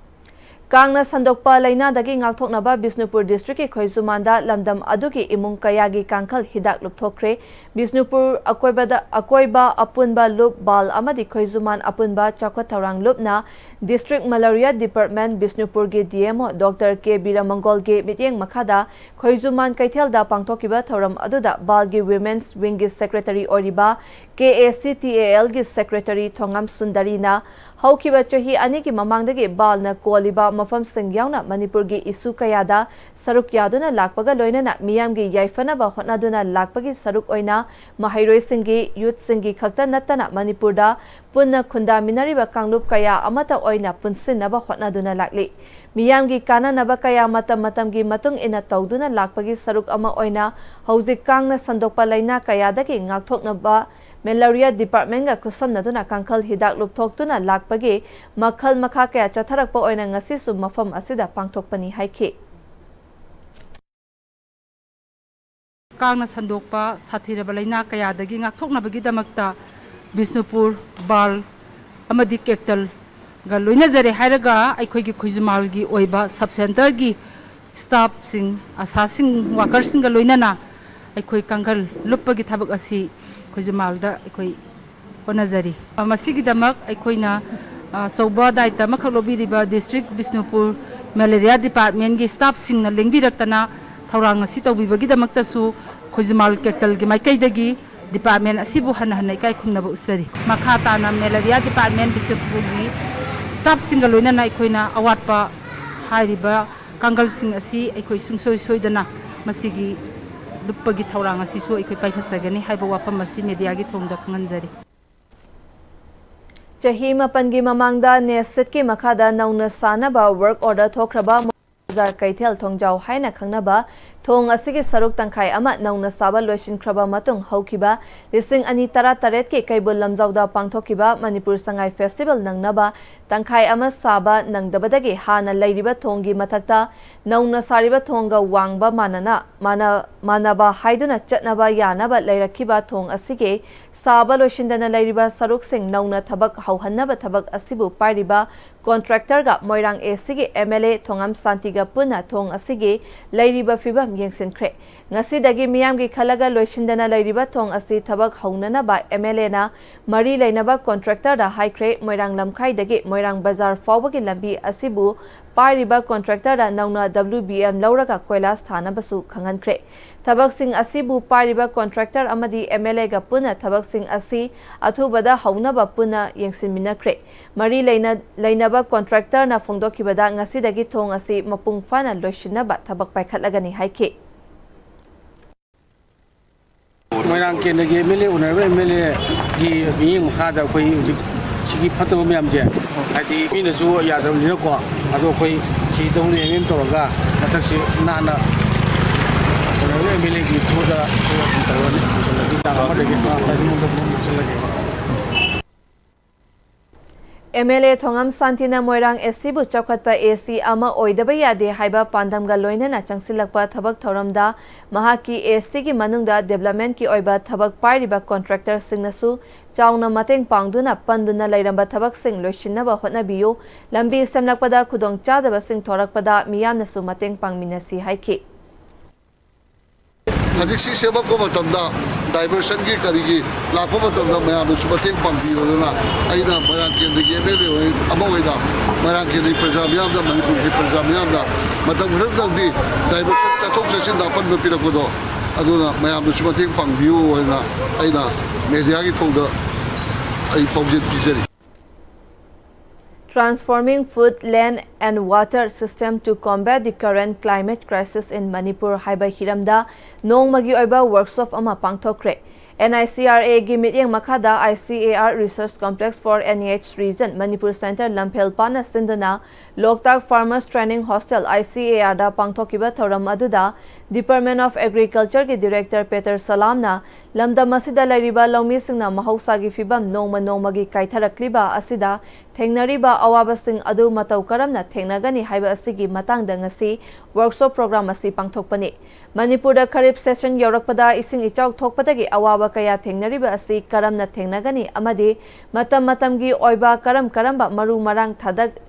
ꯀꯥꯡꯅ ꯁꯟꯗꯣꯛꯄ ꯂꯥꯏꯅꯥꯗꯒꯤ ꯉꯥꯛꯊꯣꯛꯅꯕ ꯕꯤꯁꯅꯨꯄꯨꯔ ꯗꯤꯁꯇ꯭ꯔꯤꯛꯀꯤ ꯈꯣꯏꯖꯨꯃꯥꯟꯗ ꯂꯝꯗꯝ ꯑꯗꯨꯒꯤ ꯏꯃꯨꯡ ꯀꯌꯥꯒꯤ ꯀꯥꯡꯈꯜ ꯍꯤꯗꯥꯛ ꯂꯨꯞꯊꯣꯛꯈ꯭ꯔꯦ꯫ ꯕꯤꯁꯅꯨꯄꯨꯔ ꯑꯀꯣꯏꯕꯗ, ꯑꯀꯣꯏꯕ ꯑꯄꯨꯟꯕ ꯂꯨꯞ, ꯕꯥꯜ ꯑꯃꯗꯤ ꯈꯣꯏꯖꯨꯃꯥꯟ ꯑꯄꯨꯟꯕ ꯆꯥꯎꯈꯠ ꯊꯧꯔꯥꯡ ꯂꯨꯞꯅ ꯗꯤꯁꯇ꯭ꯔꯤꯛ ꯃꯦꯂꯦꯔꯤꯌꯥ ꯗꯤꯄꯥꯔꯠꯃꯦꯟꯠ, ꯕꯤꯁꯅꯨꯄꯨꯔꯒꯤ D M O doctor K ꯕꯤꯔꯃꯪꯒꯣꯜꯒꯤ ꯃꯤꯠꯌꯦꯡ ꯃꯈꯥꯗ ꯈꯣꯏꯖꯨꯃꯥꯟ ꯀꯩꯊꯦꯜꯗ ꯄꯥꯡꯊꯣꯛꯈꯤꯕ ꯊꯧꯔꯝ ꯑꯗꯨꯗ ꯕꯥꯜꯒꯤ ꯋꯤꯃꯦꯟꯁ ꯋꯤꯡꯒꯤ ꯁꯦꯀ꯭ꯔꯦꯇꯔꯤ ꯑꯣꯏꯔꯤꯕ K A C T A algae secretary ꯊꯣꯉꯥꯝ ꯁꯨꯟꯗꯔꯤꯅ ꯍꯧꯈꯤꯕ ꯆꯍꯤ ꯑꯅꯤꯒꯤ ꯃꯃꯥꯡꯗꯒꯤ ꯕꯥꯜꯅ ꯀꯣꯜꯂꯤꯕ ꯃꯐꯝꯁꯤꯡ ꯌꯥꯎꯅ ꯃꯅꯤꯄꯨꯔꯒꯤ ꯏꯁꯨ ꯀꯌꯥꯗ ꯁꯔꯨꯛ ꯌꯥꯗꯨꯅ ꯂꯥꯛꯄꯒ ꯂꯣꯏꯅꯅ ꯃꯤꯌꯥꯝꯒꯤ ꯌꯥꯏꯐꯅꯕ ꯍꯣꯠꯅꯗꯨꯅ ꯂꯥꯛꯄꯒꯤ ꯁꯔꯨꯛ ꯑꯣꯏꯅ ꯃꯍꯩꯔꯣꯏꯁꯤꯡꯒꯤ, ꯌꯨꯠꯁꯤꯡꯒꯤ ꯈꯛꯇ ꯅꯠꯇꯅ ꯃꯅꯤꯄꯨꯔꯗ ꯄꯨꯟꯅ ꯈꯨꯟꯗꯥꯃꯤꯟꯅꯔꯤꯕ ꯀꯥꯡꯂꯨꯞ ꯀꯌꯥ ꯑꯃꯠꯇ ꯑꯣꯏꯅ ꯄꯨꯟꯁꯤꯟꯅꯕ ꯍꯣꯠꯅꯗꯨꯅ ꯂꯥꯛꯂꯤ꯫ ꯃꯤꯌꯥꯝꯒꯤ ꯀꯥꯟꯅꯅꯕ ꯀꯌꯥ ꯃꯇꯝ ꯃꯇꯝꯒꯤ ꯃꯇꯨꯡ ꯏꯟꯅ ꯇꯧꯗꯨꯅ ꯂꯥꯛꯄꯒꯤ ꯁꯔꯨꯛ ꯑꯃ ꯑꯣꯏꯅ ꯍꯧꯖꯤꯛ ꯀꯥꯡꯅ ꯁꯟꯗꯣꯛꯄ ꯂꯥꯏꯅꯥ ꯀꯌꯥꯗꯒꯤ ꯉꯥꯛꯊꯣꯛꯅꯕ ꯃꯦꯂꯔꯤꯌꯥ ꯗꯤꯄꯥꯔꯠꯃꯦꯟꯒ ꯈꯨꯠꯁꯝꯅꯗꯨꯅ ꯀꯥꯡꯈꯜ ꯍꯤꯗꯥꯛ ꯂꯨꯞꯊꯣꯛꯇꯨꯅ ꯂꯥꯛꯄꯒꯤ ꯃꯈꯜ ꯃꯈꯥ ꯀꯌꯥ ꯆꯠꯊꯔꯛꯄ ꯑꯣꯏꯅ ꯉꯁꯤꯁꯨ ꯃꯐꯝ ꯑꯁꯤꯗ ꯄꯥꯡꯊꯣꯛꯄꯅꯤ ꯍꯥꯏꯈꯤ꯫ ꯀꯥꯡꯅ ꯁꯟꯗꯣꯛꯄ ꯁꯥꯊꯤꯔꯕ ꯂꯥꯏꯅꯥ ꯀꯌꯥꯗꯒꯤ ꯉꯥꯛꯊꯣꯛꯅꯕꯒꯤꯗꯃꯛꯇ ꯕꯤꯁꯅꯨꯄꯨꯔ, ꯕꯥꯜ ꯑꯃꯗꯤ ꯀꯦꯛꯇꯜꯒ ꯂꯣꯏꯅꯖꯔꯦ ꯍꯥꯏꯔꯒ ꯑꯩꯈꯣꯏꯒꯤ ꯈꯣꯏꯖꯨꯃꯥꯜꯒꯤ ꯑꯣꯏꯕ ꯁꯕ ꯁꯦꯟꯇꯔꯒꯤ ꯁ꯭ꯇꯥꯐꯁꯤꯡ, ꯑꯁꯥꯁꯤꯡ, ꯋꯥꯀꯔꯁꯤꯡꯒ ꯂꯣꯏꯅꯅ ꯑꯩꯈꯣꯏ ꯀꯥꯡꯈꯜ ꯂꯨꯞꯄꯒꯤ ꯊꯕꯛ ꯑꯁꯤ ꯈꯣꯏꯖꯨꯃꯥꯜꯗ ꯑꯩꯈꯣꯏ ꯍꯣꯠꯅꯖꯔꯤ꯫ ꯃꯁꯤꯒꯤꯗꯃꯛ ꯑꯩꯈꯣꯏꯅ, ꯑ, ꯑꯆꯧꯕ ꯗꯥꯏꯇ ꯑꯃꯈꯛ ꯂꯧꯕꯤꯔꯤꯕ ꯗꯤꯁꯇ꯭ꯔꯤꯛ ꯕꯤꯁꯅꯨꯄꯨꯔ ꯃꯦꯂꯦꯔꯤꯌꯥ ꯗꯤꯄꯥꯔꯠꯃꯦꯟꯒꯤ ꯁ꯭ꯇꯥꯐꯁꯤꯡꯅ ꯂꯦꯡꯕꯤꯔꯛꯇꯅ ꯊꯧꯔꯥꯡ ꯑꯁꯤ ꯇꯧꯕꯤꯕꯒꯤꯗꯃꯛꯇꯁꯨ ꯈꯣꯏꯖꯨꯃꯥꯜ ꯀꯦꯛꯇꯜꯒꯤ ꯃꯥꯏꯀꯩꯗꯒꯤ ꯗꯤꯄꯥꯔꯠꯃꯦꯟ ꯑꯁꯤꯕꯨ ꯍꯟꯅ ꯍꯟꯅ ꯏꯀꯥꯏ ꯈꯨꯝꯅꯕ ꯎꯠꯆꯔꯤ꯫ ꯃꯈꯥ ꯇꯥꯅ ꯃꯦꯂꯦꯔꯤꯌꯥ ꯗꯤꯄꯥꯔꯠꯃꯦꯟ ꯕꯤꯁꯅꯨꯄꯨꯔꯒꯤ ꯁ꯭ꯇꯥꯐꯁꯤꯡꯒ ꯂꯣꯏꯅꯅ ꯑꯩꯈꯣꯏꯅ ꯑꯋꯥꯠꯄ ꯍꯥꯏꯔꯤꯕ ꯀꯥꯡꯒꯜꯁꯤꯡ ꯑꯁꯤ ꯑꯩꯈꯣꯏ ꯁꯨꯡꯁꯣꯏ ꯁꯣꯏꯗꯅ ꯃꯁꯤꯒꯤ ꯂꯨꯞꯄꯒꯤ ꯊꯧꯔꯥꯡ ꯑꯁꯤꯁꯨ ꯑꯩꯈꯣꯏ ꯄꯥꯏꯈꯠꯆꯒꯅꯤ ꯍꯥꯏꯕ ꯋꯥꯐꯝ ꯑꯁꯤ ꯃꯦꯗꯤꯌꯥꯒꯤ ꯊꯣꯡꯗ ꯈꯪꯍꯟꯖꯔꯤ꯫ ꯆꯍꯤ ꯃꯥꯄꯟꯒꯤ ꯃꯃꯥꯡꯗ ꯅꯦꯁꯤꯠꯀꯤ ꯃꯈꯥꯗ ꯅꯧꯅ ꯁꯥꯅꯕ ꯋꯥꯔꯛ ꯑꯣꯔꯗꯔ ꯊꯣꯛꯈ꯭ꯔꯕ ꯕꯖꯥꯔ ꯀꯩꯊꯦꯜ ꯊꯣꯡꯖꯥꯎ ꯍꯥꯏꯅ ꯈꯪꯅꯕ ꯊꯣꯡ ꯑꯁꯤꯒꯤ ꯁꯔꯨꯛ ꯇꯪꯈꯥꯏ ꯑꯃ ꯅꯧꯅ ꯁꯥꯕ ꯂꯣꯏꯁꯤꯟꯈ꯭ꯔꯕ ꯃꯇꯨꯡ ꯍꯧꯈꯤꯕ ꯂꯤꯁꯤꯡ ꯑꯅꯤ ꯇꯔꯥ ꯇꯔꯦꯠꯀꯤ ꯀꯩꯕꯨꯜ ꯂꯝꯖꯥꯎꯗ ꯄꯥꯡꯊꯣꯛꯈꯤꯕ ꯃꯅꯤꯄꯨꯔ ꯁꯉꯥꯏ ꯐꯦꯁꯇꯤꯚꯦꯜ ꯅꯪꯅꯕ ꯇꯪꯈꯥꯏ ꯑꯃ ꯁꯥꯕ ꯅꯪꯗꯕꯗꯒꯤ ꯍꯥꯟꯅ ꯂꯩꯔꯤꯕ ꯊꯣꯡꯒꯤ ꯃꯊꯛꯇ ꯅꯧꯅ ꯁꯥꯔꯤꯕ ꯊꯣꯡꯒ ꯋꯥꯡꯕ ꯃꯥꯟꯅꯅ, ꯃꯥꯟꯅ-, ꯃꯥꯟꯅꯕ ꯍꯥꯏꯗꯨꯅ ꯆꯠꯅꯕ ꯌꯥꯅꯕ ꯂꯩꯔꯛꯈꯤꯕ ꯊꯣꯡ ꯑꯁꯤꯒꯤ ꯁꯥꯕ ꯂꯣꯏꯁꯤꯟꯗꯅ ꯂꯩꯔꯤꯕ ꯁꯔꯨꯛꯁꯤꯡ ꯅꯧꯅ ꯊꯕꯛ ꯍꯧꯍꯟꯅꯕ ꯊꯕꯛ ꯑꯁꯤꯕꯨ ꯄꯥꯏꯔꯤꯕ ꯀꯣꯟꯇ꯭ꯔꯦꯛꯇꯔꯒ ꯃꯣꯏꯔꯥꯡ ꯑꯦ ꯁꯤꯒꯤ ꯑꯦꯝ ꯑꯦꯜ ꯑꯦ ꯊꯣꯉꯥꯝ ꯁꯥꯟꯇꯤꯒ ꯄꯨꯟꯅ ꯊꯣꯡ ꯑꯁꯤꯒꯤ ꯂꯩꯔꯤꯕ ꯐꯤꯕꯝ ꯌꯦꯡꯁꯤꯟꯈ꯭ꯔꯦ꯫ ꯉꯁꯤꯗꯒꯤ ꯃꯤꯌꯥꯝꯒꯤ ꯈꯜꯂꯒ ꯂꯣꯏꯁꯤꯟꯗꯅ ꯂꯩꯔꯤꯕ ꯊꯣꯡ ꯑꯁꯤ ꯊꯕꯛ ꯍꯧꯅꯅꯕ ꯑꯦꯝ ꯑꯦꯜ ꯑꯦꯅ ꯃꯔꯤ ꯂꯩꯅꯕ ꯀꯣꯟꯇ꯭ꯔꯦꯛꯇꯔꯗ ꯍꯥꯏꯈ꯭ꯔꯦ꯫ ꯃꯣꯏꯔꯥꯡ ꯂꯝꯈꯥꯏꯗꯒꯤ ꯃꯣꯏꯔꯥꯡ ꯕꯖꯥꯔ ꯐꯥꯎꯕꯒꯤ ꯂꯝꯕꯤ ꯑꯁꯤꯕꯨ ꯄꯥꯏꯔꯤꯕ ꯀꯣꯟꯇ꯭ꯔꯦꯛꯇꯔꯗ ꯅꯧꯅ ꯗꯕ꯭ꯂꯤꯎ ꯕꯤ ꯑꯦꯝ ꯂꯧꯔꯒ ꯀꯣꯏꯂꯥꯁ ꯊꯥꯅꯕꯁꯨ ꯈꯪꯍꯟꯈ꯭ꯔꯦ꯫ ꯊꯕꯛꯁꯤꯡ ꯑꯁꯤꯕꯨ ꯄꯥꯏꯔꯤꯕ ꯀꯣꯟꯇ꯭ꯔꯦꯛꯇꯔ ꯑꯃꯗꯤ ꯑꯦꯝ ꯑꯦꯜ ꯑꯦꯒ ꯄꯨꯟꯅ ꯊꯕꯛꯁꯤꯡ ꯑꯁꯤ ꯑꯊꯨꯕꯗ ꯍꯧꯅꯕ ꯄꯨꯟꯅ ꯌꯦꯡꯁꯤꯟꯃꯤꯟꯅꯈ꯭ꯔꯦ꯫ ꯃꯔꯤ ꯂꯩꯅ-, ꯂꯩꯅꯕ ꯀꯣꯟꯇ꯭ꯔꯦꯛꯇꯔꯅ ꯐꯣꯡꯗꯣꯛꯈꯤꯕꯗ ꯉꯁꯤꯗꯒꯤ ꯊꯣꯡ ꯑꯁꯤ ꯃꯄꯨꯡ ꯐꯥꯅ ꯂꯣꯏꯁꯤꯟꯅꯕ ꯊꯕꯛ ꯄꯥꯏꯈꯠꯂꯒꯅꯤ ꯍꯥꯏꯈꯤ꯫ ꯃꯣꯏꯔꯥꯡ ꯀꯦꯟꯗ꯭ꯔꯒꯤ M L A, honourable M L ꯑꯦꯒꯤ ꯃꯤꯠꯌꯦꯡ ꯃꯈꯥꯗ ꯑꯩꯈꯣꯏ ꯍꯧꯖꯤꯛ ꯁꯤꯒꯤ ꯐꯠꯇꯕ ꯃꯌꯥꯝꯁꯦ, ꯍꯥꯏꯗꯤ ꯃꯤꯅꯁꯨ ꯌꯥꯗꯕꯅꯤꯅꯀꯣ, ꯑꯗꯣ ꯑꯩꯈꯣꯏ ꯁꯤ ꯗꯕꯜꯌꯨ ꯑꯦꯝ ꯑꯦꯝ ꯇꯧꯔꯒ ꯃꯊꯛꯁꯤ ꯅꯥꯟꯅ ꯑꯣꯅꯔꯦꯕꯜ ꯑꯦꯝ ꯑꯦꯜ ꯑꯦꯒꯤ ꯊ꯭ꯔꯨꯗ ꯑꯩꯈꯣꯏ ꯑꯗꯨꯝ ꯇꯧꯔꯅꯤ꯫ ꯂꯣꯏꯁꯤꯜꯂꯒꯦ, ꯇꯥꯡ ꯑꯃꯗꯒꯤ ꯇꯥꯡ ꯇꯔꯥꯃꯥꯄꯜ ꯐꯥꯎ ꯂꯣꯏꯁꯤꯜꯂꯒꯦ꯫ ꯑꯦꯝ ꯑꯦꯜ ꯑꯦ ꯊꯣꯉꯝ ꯁꯥꯟꯇꯤꯅ ꯃꯣꯏꯔꯥꯡ ꯑꯦꯁ ꯁꯤꯕꯨ ꯆꯥꯎꯈꯠꯄ ꯑꯦ ꯁꯤ ꯑꯃ ꯑꯣꯏꯗꯕ ꯌꯥꯗꯦ ꯍꯥꯏꯕ ꯄꯥꯟꯗꯝꯒ ꯂꯣꯏꯅꯅ ꯆꯪꯁꯤꯜꯂꯛꯄ ꯊꯕꯛ ꯊꯧꯔꯝꯗ ꯃꯍꯥꯛꯀꯤ ꯑꯦ ꯁꯤꯒꯤ ꯃꯅꯨꯡꯗ ꯗꯤꯕ꯭ꯂꯞꯃꯦꯟꯠꯀꯤ ꯑꯣꯏꯕ ꯊꯕꯛ ꯄꯥꯏꯔꯤꯕ ꯀꯣꯟꯇ꯭ꯔꯦꯛꯇꯔꯁꯤꯡꯅꯁꯨ ꯆꯥꯎꯅ ꯃꯇꯦꯡ ꯄꯥꯡꯗꯨꯅ ꯄꯟꯗꯨꯅ ꯂꯩꯔꯝꯕ ꯊꯕꯛꯁꯤꯡ ꯂꯣꯏꯁꯤꯟꯅꯕ ꯍꯣꯠꯅꯕꯤꯌꯨ, ꯂꯝꯕꯤ ꯁꯦꯝꯂꯛꯄꯗ ꯈꯨꯗꯣꯡꯆꯥꯗꯕꯁꯤꯡ ꯊꯣꯔꯛꯄꯗ ꯃꯤꯌꯥꯝꯅꯁꯨ ꯃꯇꯦꯡ ꯄꯥꯡꯃꯤꯟꯅꯁꯤ ꯍꯥꯏꯈꯤ꯫ ꯍꯧꯖꯤꯛꯁꯤ ꯁꯦꯝꯃꯛꯄ ꯃꯇꯝꯗ diversionꯒꯤ ꯀꯔꯤꯒꯤ ꯂꯥꯛꯄ ꯃꯇꯝꯗ ꯃꯌꯥꯝꯅꯁꯨ ꯃꯇꯦꯡ ꯄꯥꯡꯕꯤꯌꯣꯗꯅ ꯑꯩꯅ ꯃꯣꯏꯔꯥꯡ ꯀꯦꯟꯗ꯭ꯔꯒꯤ ꯑꯦꯝ ꯑꯦꯜ ꯑꯦ ꯑꯃ ꯑꯣꯏꯅ ꯃꯣꯏꯔꯥꯡ ꯀꯦꯟꯗ꯭ꯔꯒꯤ ꯄ꯭ꯔꯖꯥ ꯃꯤꯌꯥꯝꯗ, ꯃꯅꯤꯄꯨꯔꯒꯤ ꯄ꯭ꯔꯖꯥ ꯃꯤꯌꯥꯝꯗ ꯃꯇꯝ ꯈꯔꯇꯪꯗꯤ diversion ꯆꯠꯊꯣꯛ ꯆꯠꯁꯤꯟꯗ ꯑꯄꯟꯕ ꯄꯤꯔꯛꯄꯗꯣ, ꯑꯗꯨꯅ ꯃꯌꯥꯝꯅꯁꯨ ꯃꯇꯦꯡ ꯄꯥꯡꯕꯤꯌꯨ ꯍꯥꯏꯅ ꯑꯩꯅ mediaꯒꯤ ꯊꯣꯡꯗ ꯑꯩ ꯄꯥꯎꯖꯦꯜ ꯄꯤꯖꯔꯤ꯫ Transforming Food, Land and Water System to Combat the Current Climate Crisis in Manipur ꯍꯥꯏꯕ ꯍꯤꯔꯝꯗ ꯅꯣꯡꯃꯒꯤ ꯑꯣꯏꯕ ꯋꯥꯔꯛꯁꯣꯞ ꯑꯃ ꯄꯥꯡꯊꯣꯛꯈ꯭ꯔꯦ꯫ ꯑꯦꯟ ꯑꯥꯏ ꯁꯤ ꯑꯥꯔ ꯑꯦꯒꯤ ꯃꯤꯠꯌꯦꯡ ꯃꯈꯥꯗ I C A R Research Complex for N E H Region Manipur centre ꯂꯝꯐꯦꯜꯄꯥꯠꯅ ꯁꯤꯟꯗꯨꯅ Loktak Farmers Training Hostel, I C A R ꯗ ꯄꯥꯡꯊꯣꯛꯈꯤꯕ ꯊꯧꯔꯝ ꯑꯗꯨꯗ Department of Agricultureꯒꯤ Director ꯄꯦꯇꯔ ꯁꯂꯥꯝꯅ ꯂꯝꯗꯝ ꯑꯁꯤꯗ ꯂꯩꯔꯤꯕ ꯂꯧꯃꯤꯁꯤꯡꯅ ꯃꯍꯧꯁꯥꯒꯤ ꯐꯤꯚꯝ ꯅꯣꯡꯃ ꯅꯣꯡꯃꯒꯤ ꯀꯥꯏꯊꯔꯛꯂꯤꯕ ꯑꯁꯤꯗ ꯊꯦꯡꯅꯔꯤꯕ ꯑꯋꯥꯕꯁꯤꯡ ꯑꯗꯨ ꯃꯇꯧ ꯀꯔꯝꯅ ꯊꯦꯡꯅꯒꯅꯤ ꯍꯥꯏꯕ ꯑꯁꯤꯒꯤ ꯃꯇꯥꯡꯗ ꯉꯁꯤ ꯋꯥꯔꯛꯁꯣꯞ ꯄ꯭ꯔꯣꯒ꯭ꯔꯥꯝ ꯑꯁꯤ ꯄꯥꯡꯊꯣꯛꯄꯅꯤ꯫ ꯃꯅꯤꯄꯨꯔꯗ ꯈꯔꯤꯞ ꯁꯦꯁꯟ ꯌꯧꯔꯛꯄꯗ ꯏꯁꯤꯡ ꯏꯆꯥꯎ ꯊꯣꯛꯄꯗꯒꯤ ꯑꯋꯥꯕ ꯀꯌꯥ ꯊꯦꯡꯅꯔꯤꯕ ꯑꯁꯤ ꯀꯔꯝꯅ ꯊꯦꯡꯅꯒꯅꯤ ꯑꯃꯗꯤ ꯃꯇꯝ ꯃꯇꯝꯒꯤ ꯑꯣꯏꯕ ꯀꯔꯝ ꯀꯔꯝꯕ ꯃꯔꯨ ꯃꯔꯥꯡ ꯊꯥꯗꯛ-,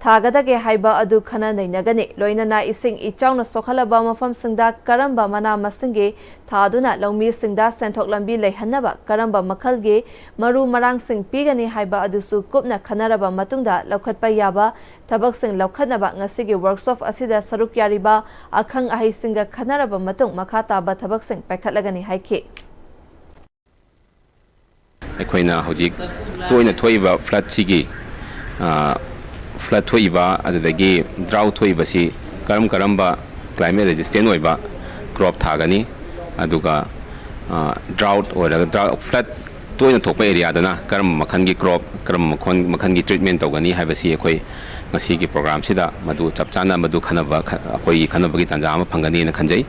ꯊꯥꯒꯗꯒꯦ ꯍꯥꯏꯕ ꯑꯗꯨ ꯈꯟꯅ ꯅꯩꯅꯒꯅꯤ꯫ ꯂꯣꯏꯅꯅ ꯏꯁꯤꯡ ꯏꯆꯥꯎꯅ ꯁꯣꯛꯍꯜꯂꯕ ꯃꯐꯝꯁꯤꯡꯗ ꯀꯔꯝꯕ ꯃꯅꯥ ꯃꯁꯤꯡꯒꯤ ꯊꯥꯗꯨꯅ ꯂꯧꯃꯤꯁꯤꯡꯗ ꯁꯦꯟꯊꯣꯛ ꯂꯝꯕꯤ ꯂꯩꯍꯟꯅꯕ, ꯀꯔꯝꯕ ꯃꯈꯜꯒꯤ ꯃꯔꯨ ꯃꯔꯥꯡꯁꯤꯡ ꯄꯤꯒꯅꯤ ꯍꯥꯏꯕ ꯑꯗꯨꯁꯨ ꯀꯨꯞꯅ ꯈꯟꯅꯔꯕ ꯃꯇꯨꯡꯗ ꯂꯧꯈꯠꯄ ꯌꯥꯕ ꯊꯕꯛꯁꯤꯡ ꯂꯧꯈꯠꯅꯕ ꯉꯁꯤꯒꯤ ꯋꯥꯔꯛꯁꯣꯞ ꯑꯁꯤꯗ ꯁꯔꯨꯛ ꯌꯥꯔꯤꯕ ꯑꯈꯪ ꯑꯍꯩꯁꯤꯡꯒ ꯈꯟꯅꯔꯕ ꯃꯇꯨꯡ ꯃꯈꯥ ꯇꯥꯕ ꯊꯕꯛꯁꯤꯡ ꯄꯥꯏꯈꯠꯂꯒꯅꯤ ꯍꯥꯏꯈꯤ꯫ ꯑꯩꯈꯣꯏꯅ ꯍꯧꯖꯤꯛ ꯇꯣꯏꯅ ꯊꯣꯛꯏꯕ ꯐ꯭ꯂꯠꯁꯤꯒꯤ, ꯐ꯭ꯂꯠ ꯊꯣꯛꯏꯕ, ꯑꯗꯨꯗꯒꯤ ꯗ꯭ꯔꯥꯎꯠ ꯊꯣꯛꯏꯕꯁꯤ ꯀꯔꯝ ꯀꯔꯝꯕ ꯀ꯭ꯂꯥꯏꯃꯦꯠ ꯔꯦꯖꯤꯁꯇꯦꯟ ꯑꯣꯏꯕ ꯀ꯭ꯔꯣꯞ ꯊꯥꯒꯅꯤ, ꯑꯗꯨꯒ ꯗ꯭ꯔꯥꯎꯠ ꯑꯣꯏꯔꯒ, ꯗ꯭ꯔꯥꯎꯠ, ꯐ꯭ꯂꯠ ꯇꯣꯏꯅ ꯊꯣꯛꯄ ꯑꯦꯔꯤꯌꯥꯗꯅ ꯀꯔꯝꯕ ꯃꯈꯜꯒꯤ ꯀ꯭ꯔꯣꯞ, ꯀꯔꯝꯕ ꯃꯈꯜ, ꯃꯈꯜꯒꯤ ꯇ꯭ꯔꯤꯠꯃꯦꯟ ꯇꯧꯒꯅꯤ ꯍꯥꯏꯕꯁꯤ ꯑꯩꯈꯣꯏ ꯉꯁꯤꯒꯤ ꯄ꯭ꯔꯣꯒ꯭ꯔꯥꯝꯁꯤꯗ ꯃꯗꯨ ꯆꯞ ꯆꯥꯅ ꯃꯗꯨ ꯈꯟꯅꯕ, ꯑꯩꯈꯣꯏꯒꯤ ꯈꯟꯅꯕꯒꯤ ꯇꯥꯟꯖꯥ ꯑꯃ ꯐꯪꯒꯅꯤꯅ ꯈꯟꯖꯩ꯫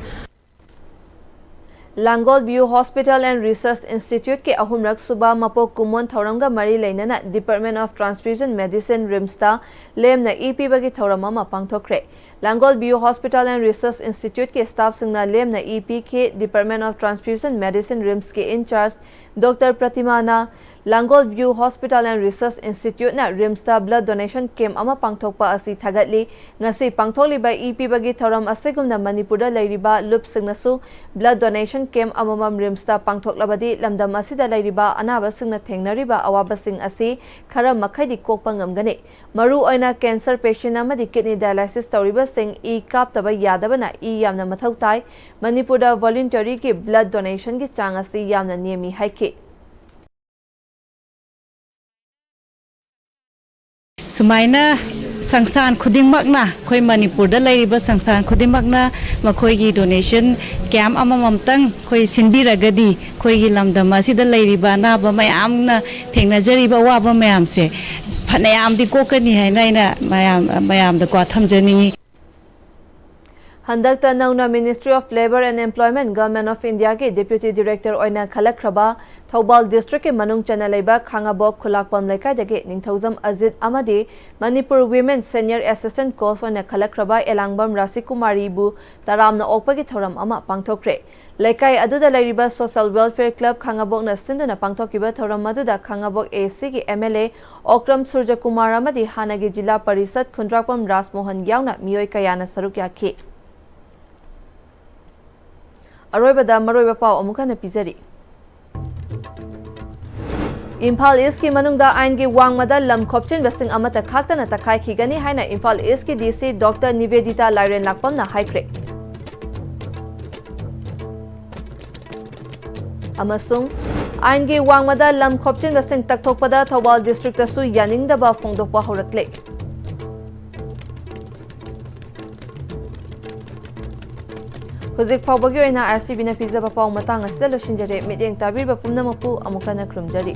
ꯂꯥꯡꯒꯣꯜ ꯚ꯭ꯌꯨ ꯍꯣꯁꯄꯤꯇꯥꯜ ꯑꯦꯟ ꯔꯤꯁꯔꯆ ꯏꯟꯁꯇꯤꯇ꯭ꯌꯨꯠꯀꯤ ꯑꯍꯨꯝꯔꯛ ꯁꯨꯕ ꯃꯄꯣꯛ ꯀꯨꯝꯑꯣꯟ ꯊꯧꯔꯝꯒ ꯃꯔꯤ ꯂꯩꯅꯅ Department of Transfusion Medicine, ꯔꯤꯝꯁꯇ ꯂꯦꯝꯅ ꯏ ꯄꯤꯕꯒꯤ ꯊꯧꯔꯝ ꯑꯃ ꯄꯥꯡꯊꯣꯛꯈ꯭ꯔꯦ꯫ Langol view hospital and research ꯏꯟꯁꯇꯤꯇ꯭ꯌꯨꯠꯀꯤ ꯁ꯭ꯇꯥꯐꯁꯤꯡꯅ ꯂꯦꯝꯅ ꯏ ꯄꯤꯈꯤ꯫ Department of Transfusion Medicine, ꯔꯤꯝꯁꯀꯤ ꯏꯟꯆꯥꯔꯖ ꯗꯣꯛꯇꯔ ꯄ꯭ꯔꯇꯤꯃꯥꯅ Langol view hospital and research ꯏꯟꯁꯇꯤꯇ꯭ꯌꯨꯠꯅ ꯔꯤꯝꯁꯇ ꯕ꯭ꯂꯗ ꯗꯣꯅꯦꯁꯟ ꯀꯦꯝꯞ ꯑꯃ ꯄꯥꯡꯊꯣꯛꯄ ꯑꯁꯤ ꯊꯥꯒꯠꯂꯤ꯫ ꯉꯁꯤ ꯄꯥꯡꯊꯣꯛꯂꯤꯕ ꯏ ꯄꯤꯕꯒꯤ ꯊꯧꯔꯝ ꯑꯁꯤꯒꯨꯝꯅ ꯃꯅꯤꯄꯨꯔꯗ ꯂꯩꯔꯤꯕ ꯂꯨꯞꯁꯤꯡꯅꯁꯨ ꯕ꯭ꯂꯗ ꯗꯣꯅꯦꯁꯟ ꯀꯦꯝꯞ ꯑꯃꯃꯝ ꯔꯤꯝꯁꯇ ꯄꯥꯡꯊꯣꯛꯂꯕꯗꯤ ꯂꯝꯗꯝ ꯑꯁꯤꯗ ꯂꯩꯔꯤꯕ ꯑꯅꯥꯕꯁꯤꯡꯅ ꯊꯦꯡꯅꯔꯤꯕ ꯑꯋꯥꯕꯁꯤꯡ ꯑꯁꯤ ꯈꯔ ꯃꯈꯩꯗꯤ ꯀꯣꯛꯄ ꯉꯝꯒꯅꯤ꯫ ꯃꯔꯨꯑꯣꯏꯅ ꯀꯦꯟꯁꯔ ꯄꯦꯁꯦꯟ ꯑꯃꯗꯤ ꯀꯤꯗꯅꯤ ꯗꯥꯏꯂꯥꯏꯁꯤꯁ ꯇꯧꯔꯤꯕꯁꯤꯡ ꯏ ꯀꯥꯞꯇꯕ ꯌꯥꯗꯕꯅ ꯏ ꯌꯥꯝꯅ ꯃꯊꯧ ꯇꯥꯏ꯫ ꯃꯅꯤꯄꯨꯔꯗ ꯚꯣꯂꯨꯟꯇꯔꯤꯒꯤ ꯕ꯭ꯂꯗ ꯗꯣꯅꯦꯁꯟꯒꯤ ꯆꯥꯡ ꯑꯁꯤ ꯌꯥꯝꯅ ꯅꯦꯝꯃꯤ ꯍꯥꯏꯈꯤ꯫ ꯁꯨꯃꯥꯏꯅ ꯁꯪꯁꯊꯥꯟ ꯈꯨꯗꯤꯡꯃꯛꯅ, ꯑꯩꯈꯣꯏ ꯃꯅꯤꯄꯨꯔꯗ ꯂꯩꯔꯤꯕ ꯁꯪꯁꯊꯥꯟ ꯈꯨꯗꯤꯡꯃꯛꯅ ꯃꯈꯣꯏꯒꯤ ꯗꯣꯅꯦꯁꯟ ꯀꯦꯝꯞ ꯑꯃꯃꯝꯇꯪ ꯑꯩꯈꯣꯏ ꯁꯤꯟꯕꯤꯔꯒꯗꯤ ꯑꯩꯈꯣꯏꯒꯤ ꯂꯝꯗꯝ ꯑꯁꯤꯗ ꯂꯩꯔꯤꯕ ꯑꯅꯥꯕ ꯃꯌꯥꯝꯅ ꯊꯦꯡꯅꯖꯔꯤꯕ ꯑꯋꯥꯕ ꯃꯌꯥꯝꯁꯦ ꯐꯅꯌꯥꯝꯗꯤ ꯀꯣꯛꯀꯅꯤ ꯍꯥꯏꯅ ꯑꯩꯅ ꯃꯌꯥꯝ, ꯃꯌꯥꯝꯗꯀꯣ ꯊꯝꯖꯅꯤꯡꯉꯤ꯫ ꯍꯟꯗꯛꯇ ꯅꯧꯅ Ministry of Labour and Employment, Government of Indiaꯒꯤ Deputy Director ꯑꯣꯏꯅ ꯈꯜꯂꯛꯈ꯭ꯔꯕ ꯊꯧꯕꯥꯜ Districtꯀꯤ ꯃꯅꯨꯡ ꯆꯟꯅ ꯂꯩꯕ ꯈꯥꯉꯕꯣꯛ ꯈꯨꯂꯥꯛꯄꯝ ꯂꯩꯀꯥꯏꯗꯒꯤ ꯅꯤꯡꯊꯧꯖꯝ ꯑꯖꯤꯠ ꯑꯃꯗꯤ Manipur Women Senior Assistant Coach ꯑꯣꯏꯅ ꯈꯜꯂꯛꯈ꯭ꯔꯕ ꯑꯦꯂꯥꯡꯕꯝ ꯔꯥꯁꯤꯀꯨꯃꯥꯔꯤꯕꯨ ꯇꯔꯥꯝꯅ ꯑꯣꯛꯄꯒꯤ ꯊꯧꯔꯝ ꯑꯃ ꯄꯥꯡꯊꯣꯛꯈ꯭ꯔꯦ꯫ ꯂꯩꯀꯥꯏ ꯑꯗꯨꯗ ꯂꯩꯔꯤꯕ Social Welfare Club ꯈꯥꯉꯕꯣꯛꯅ ꯁꯤꯟꯗꯨꯅ ꯄꯥꯡꯊꯣꯛꯈꯤꯕ ꯊꯧꯔꯝ ꯑꯗꯨꯗ ꯈꯥꯉꯕꯣꯛ ACꯒꯤ MLA ꯑꯣꯀ꯭ꯔꯝ ꯁꯨꯔꯖꯀꯨꯃꯥꯔ ꯑꯃꯗꯤ ꯍꯥꯟꯅꯒꯤ ꯖꯤꯂꯥ ꯄꯔꯤꯁꯠ ꯈꯨꯟꯗ꯭ꯔꯥꯛꯄꯝ ꯔꯥꯖꯃꯣꯍꯟ ꯌꯥꯎꯅ ꯃꯤꯑꯣꯏ ꯀꯌꯥꯅ ꯁꯔꯨꯛ ꯌꯥꯈꯤ꯫ ꯑꯔꯣꯏꯕꯗ ꯃꯔꯨꯑꯣꯏꯕ ꯄꯥꯎ ꯑꯃꯨꯛ ꯍꯟꯅ ꯄꯤꯖꯔꯤ꯫ ꯏꯝꯐꯥꯜ Eastꯀꯤ ꯃꯅꯨꯡꯗ ꯑꯥꯏꯟꯒꯤ ꯋꯥꯡꯃꯗ ꯂꯝ ꯈꯣꯞꯆꯤꯟꯕꯁꯤꯡ ꯑꯃꯠꯇ ꯈꯥꯛꯇꯅ ꯇꯛꯈꯥꯏꯈꯤꯒꯅꯤ ꯍꯥꯏꯅ ꯏꯝꯐꯥꯜ Eastꯀꯤ DC Doctor ꯅꯤꯕꯦꯗꯤꯇꯥ ꯂꯥꯏꯔꯦꯟ ꯂꯥꯛꯄꯝꯅ ꯍꯥꯏꯈ꯭ꯔꯦ꯫ ꯑꯃꯁꯨꯡ ꯑꯥꯏꯟꯒꯤ ꯋꯥꯡꯃꯗ ꯂꯝ ꯈꯣꯞꯆꯤꯟꯕꯁꯤꯡ ꯇꯛꯊꯣꯛꯄꯗ ꯊꯧꯕꯥꯜ Districtꯇꯁꯨ ꯌꯥꯅꯤꯡꯗꯕ ꯐꯣꯡꯗꯣꯛꯄ ꯍꯧꯔꯛꯂꯦ꯫ ꯍꯧꯖꯤꯛ ꯐꯥꯎꯕꯒꯤ ꯑꯣꯏꯅ ISTVꯅ ꯄꯤꯖꯕ ꯄꯥꯎ ꯃꯇꯥꯡ ꯑꯁꯤꯗ ꯂꯣꯏꯁꯤꯟꯖꯔꯦ꯫ ꯃꯤꯠꯌꯦꯡ ꯇꯥꯕꯤꯔꯤꯕ ꯄꯨꯝꯅꯃꯛꯄꯨ ꯑꯃꯨꯛ ꯍꯟꯅ ꯈꯨꯔꯨꯝꯖꯔꯤ꯫